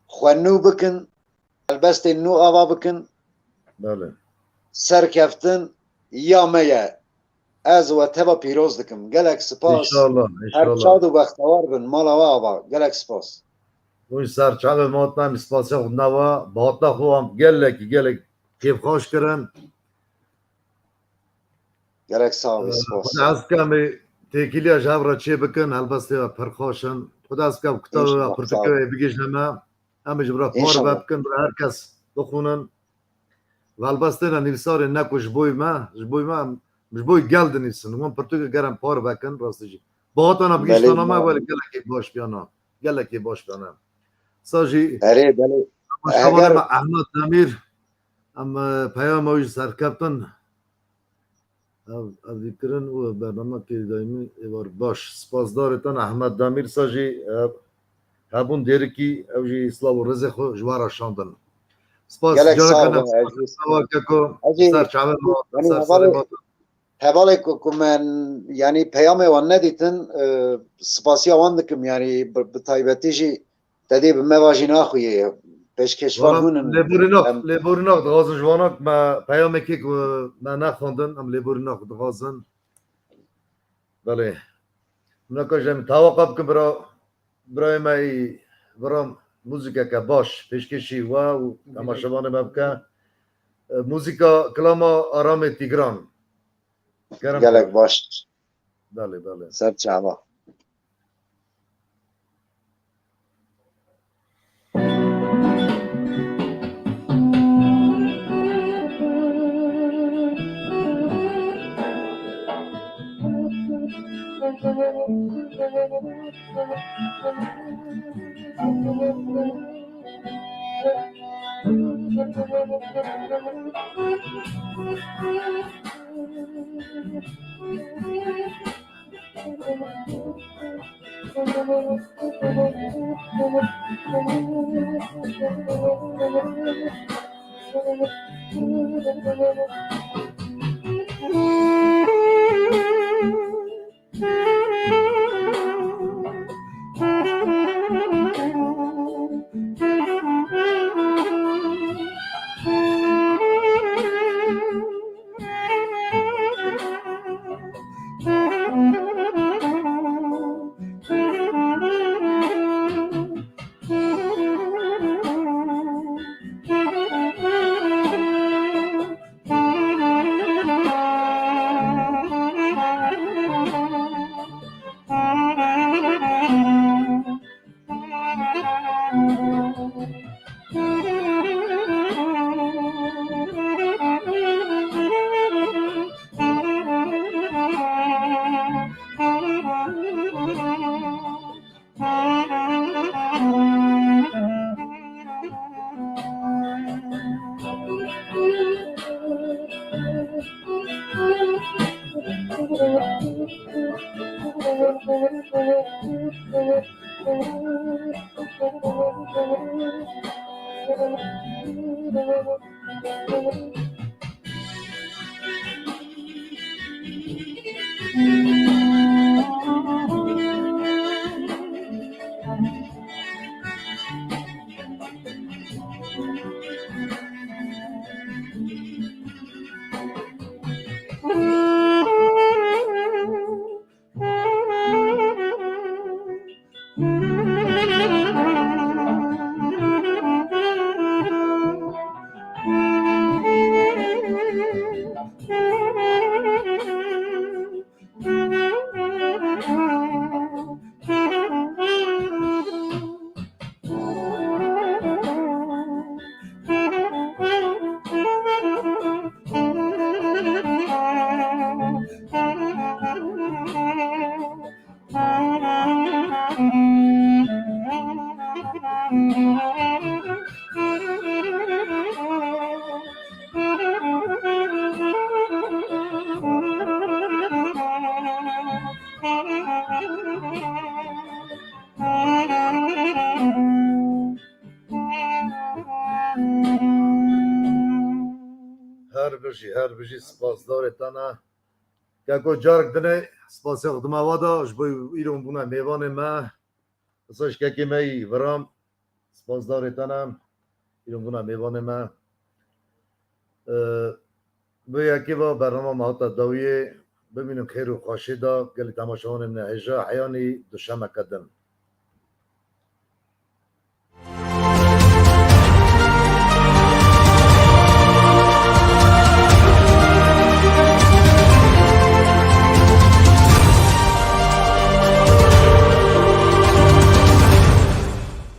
xwe nû bikin, helbestên nû ava bikin. Belê. Serkeftin ya me ye. Ez we teva pîroz dikim. Gelek spas. Înşallah, înşallah. Her şad û bextewar bin. Mala we ava. Gelek spas. Hûn ser çavê me hatin, em spasiya xwe dina we. Bi hatina xwe em gelekî, gelek kêfxweş kirin. Gelek sax bî, spas. Xwedê ez bike em ê têkiliya ji hev re çê bikin, helbestê we pir xweş in. Xwedê ez bike ev kitaba we, pirtûkê we bigihîjne me. Em ê ji bira par ve bikin, bira her kes bixwînin. Ve helbestê ne nivîsarê ne ku ji bo me, ji bo me, em ji bo gel dinivîsin. Wan pirtûkê ger em par vekin, rastî jî. Bi hatana bigihîştana me, belê, welê gelekê baş biyana. Gelekê baş biyana. Sa jî, erê, belê. Temaşevanê me Ehmed Demîr, em, e, peyama wî ji serkeftin. Ev, ev dîkirin û bernamekê daîmî êvar baş. Spasdarê te ne Ehmed Demîr, sa jî, e, hebûn dêrikî, ew jî silav û rêzê xwe ji we re şandin. Spas. Gelek sağ ol. Keko, ser çavê me, ser serê me. Hevalê ku, ku me, yanî peyamê wan nedîtin, e, spasiya wan dikim, yanî bi, bi taybetî jî te dê bi me ve jî naxuyê. Pêşkêşvan hûn in. Lêborîna, lêborîna dixwazin ji wana me peyamekê ku me nexwendin, em lêborîna xwe dixwazin. Belê. Naka ji em tawaqa bikin bira, birayê me yî, bira muzîkeke baş pêşkêşî we û temaşevanê me bike. E, muzîka kilama Aramê Tîgran. Kerem. Gelek baş. Belê, belê. Ser çava. Her bijî, her bijî, spasdarê te ne. Keko, carek dinê spasiya xwe dima we de ji bo îro bûna mêvanê me. Qisa ji kekê me yî viram. Spasdarê te ne. Îro bûna mêvanê me. Ee, bi yekê ve bernama me hate dawiyê. Bimînin xêr û xweşiyê de gelî temaşevanê min hêja heyanî duşemeke din.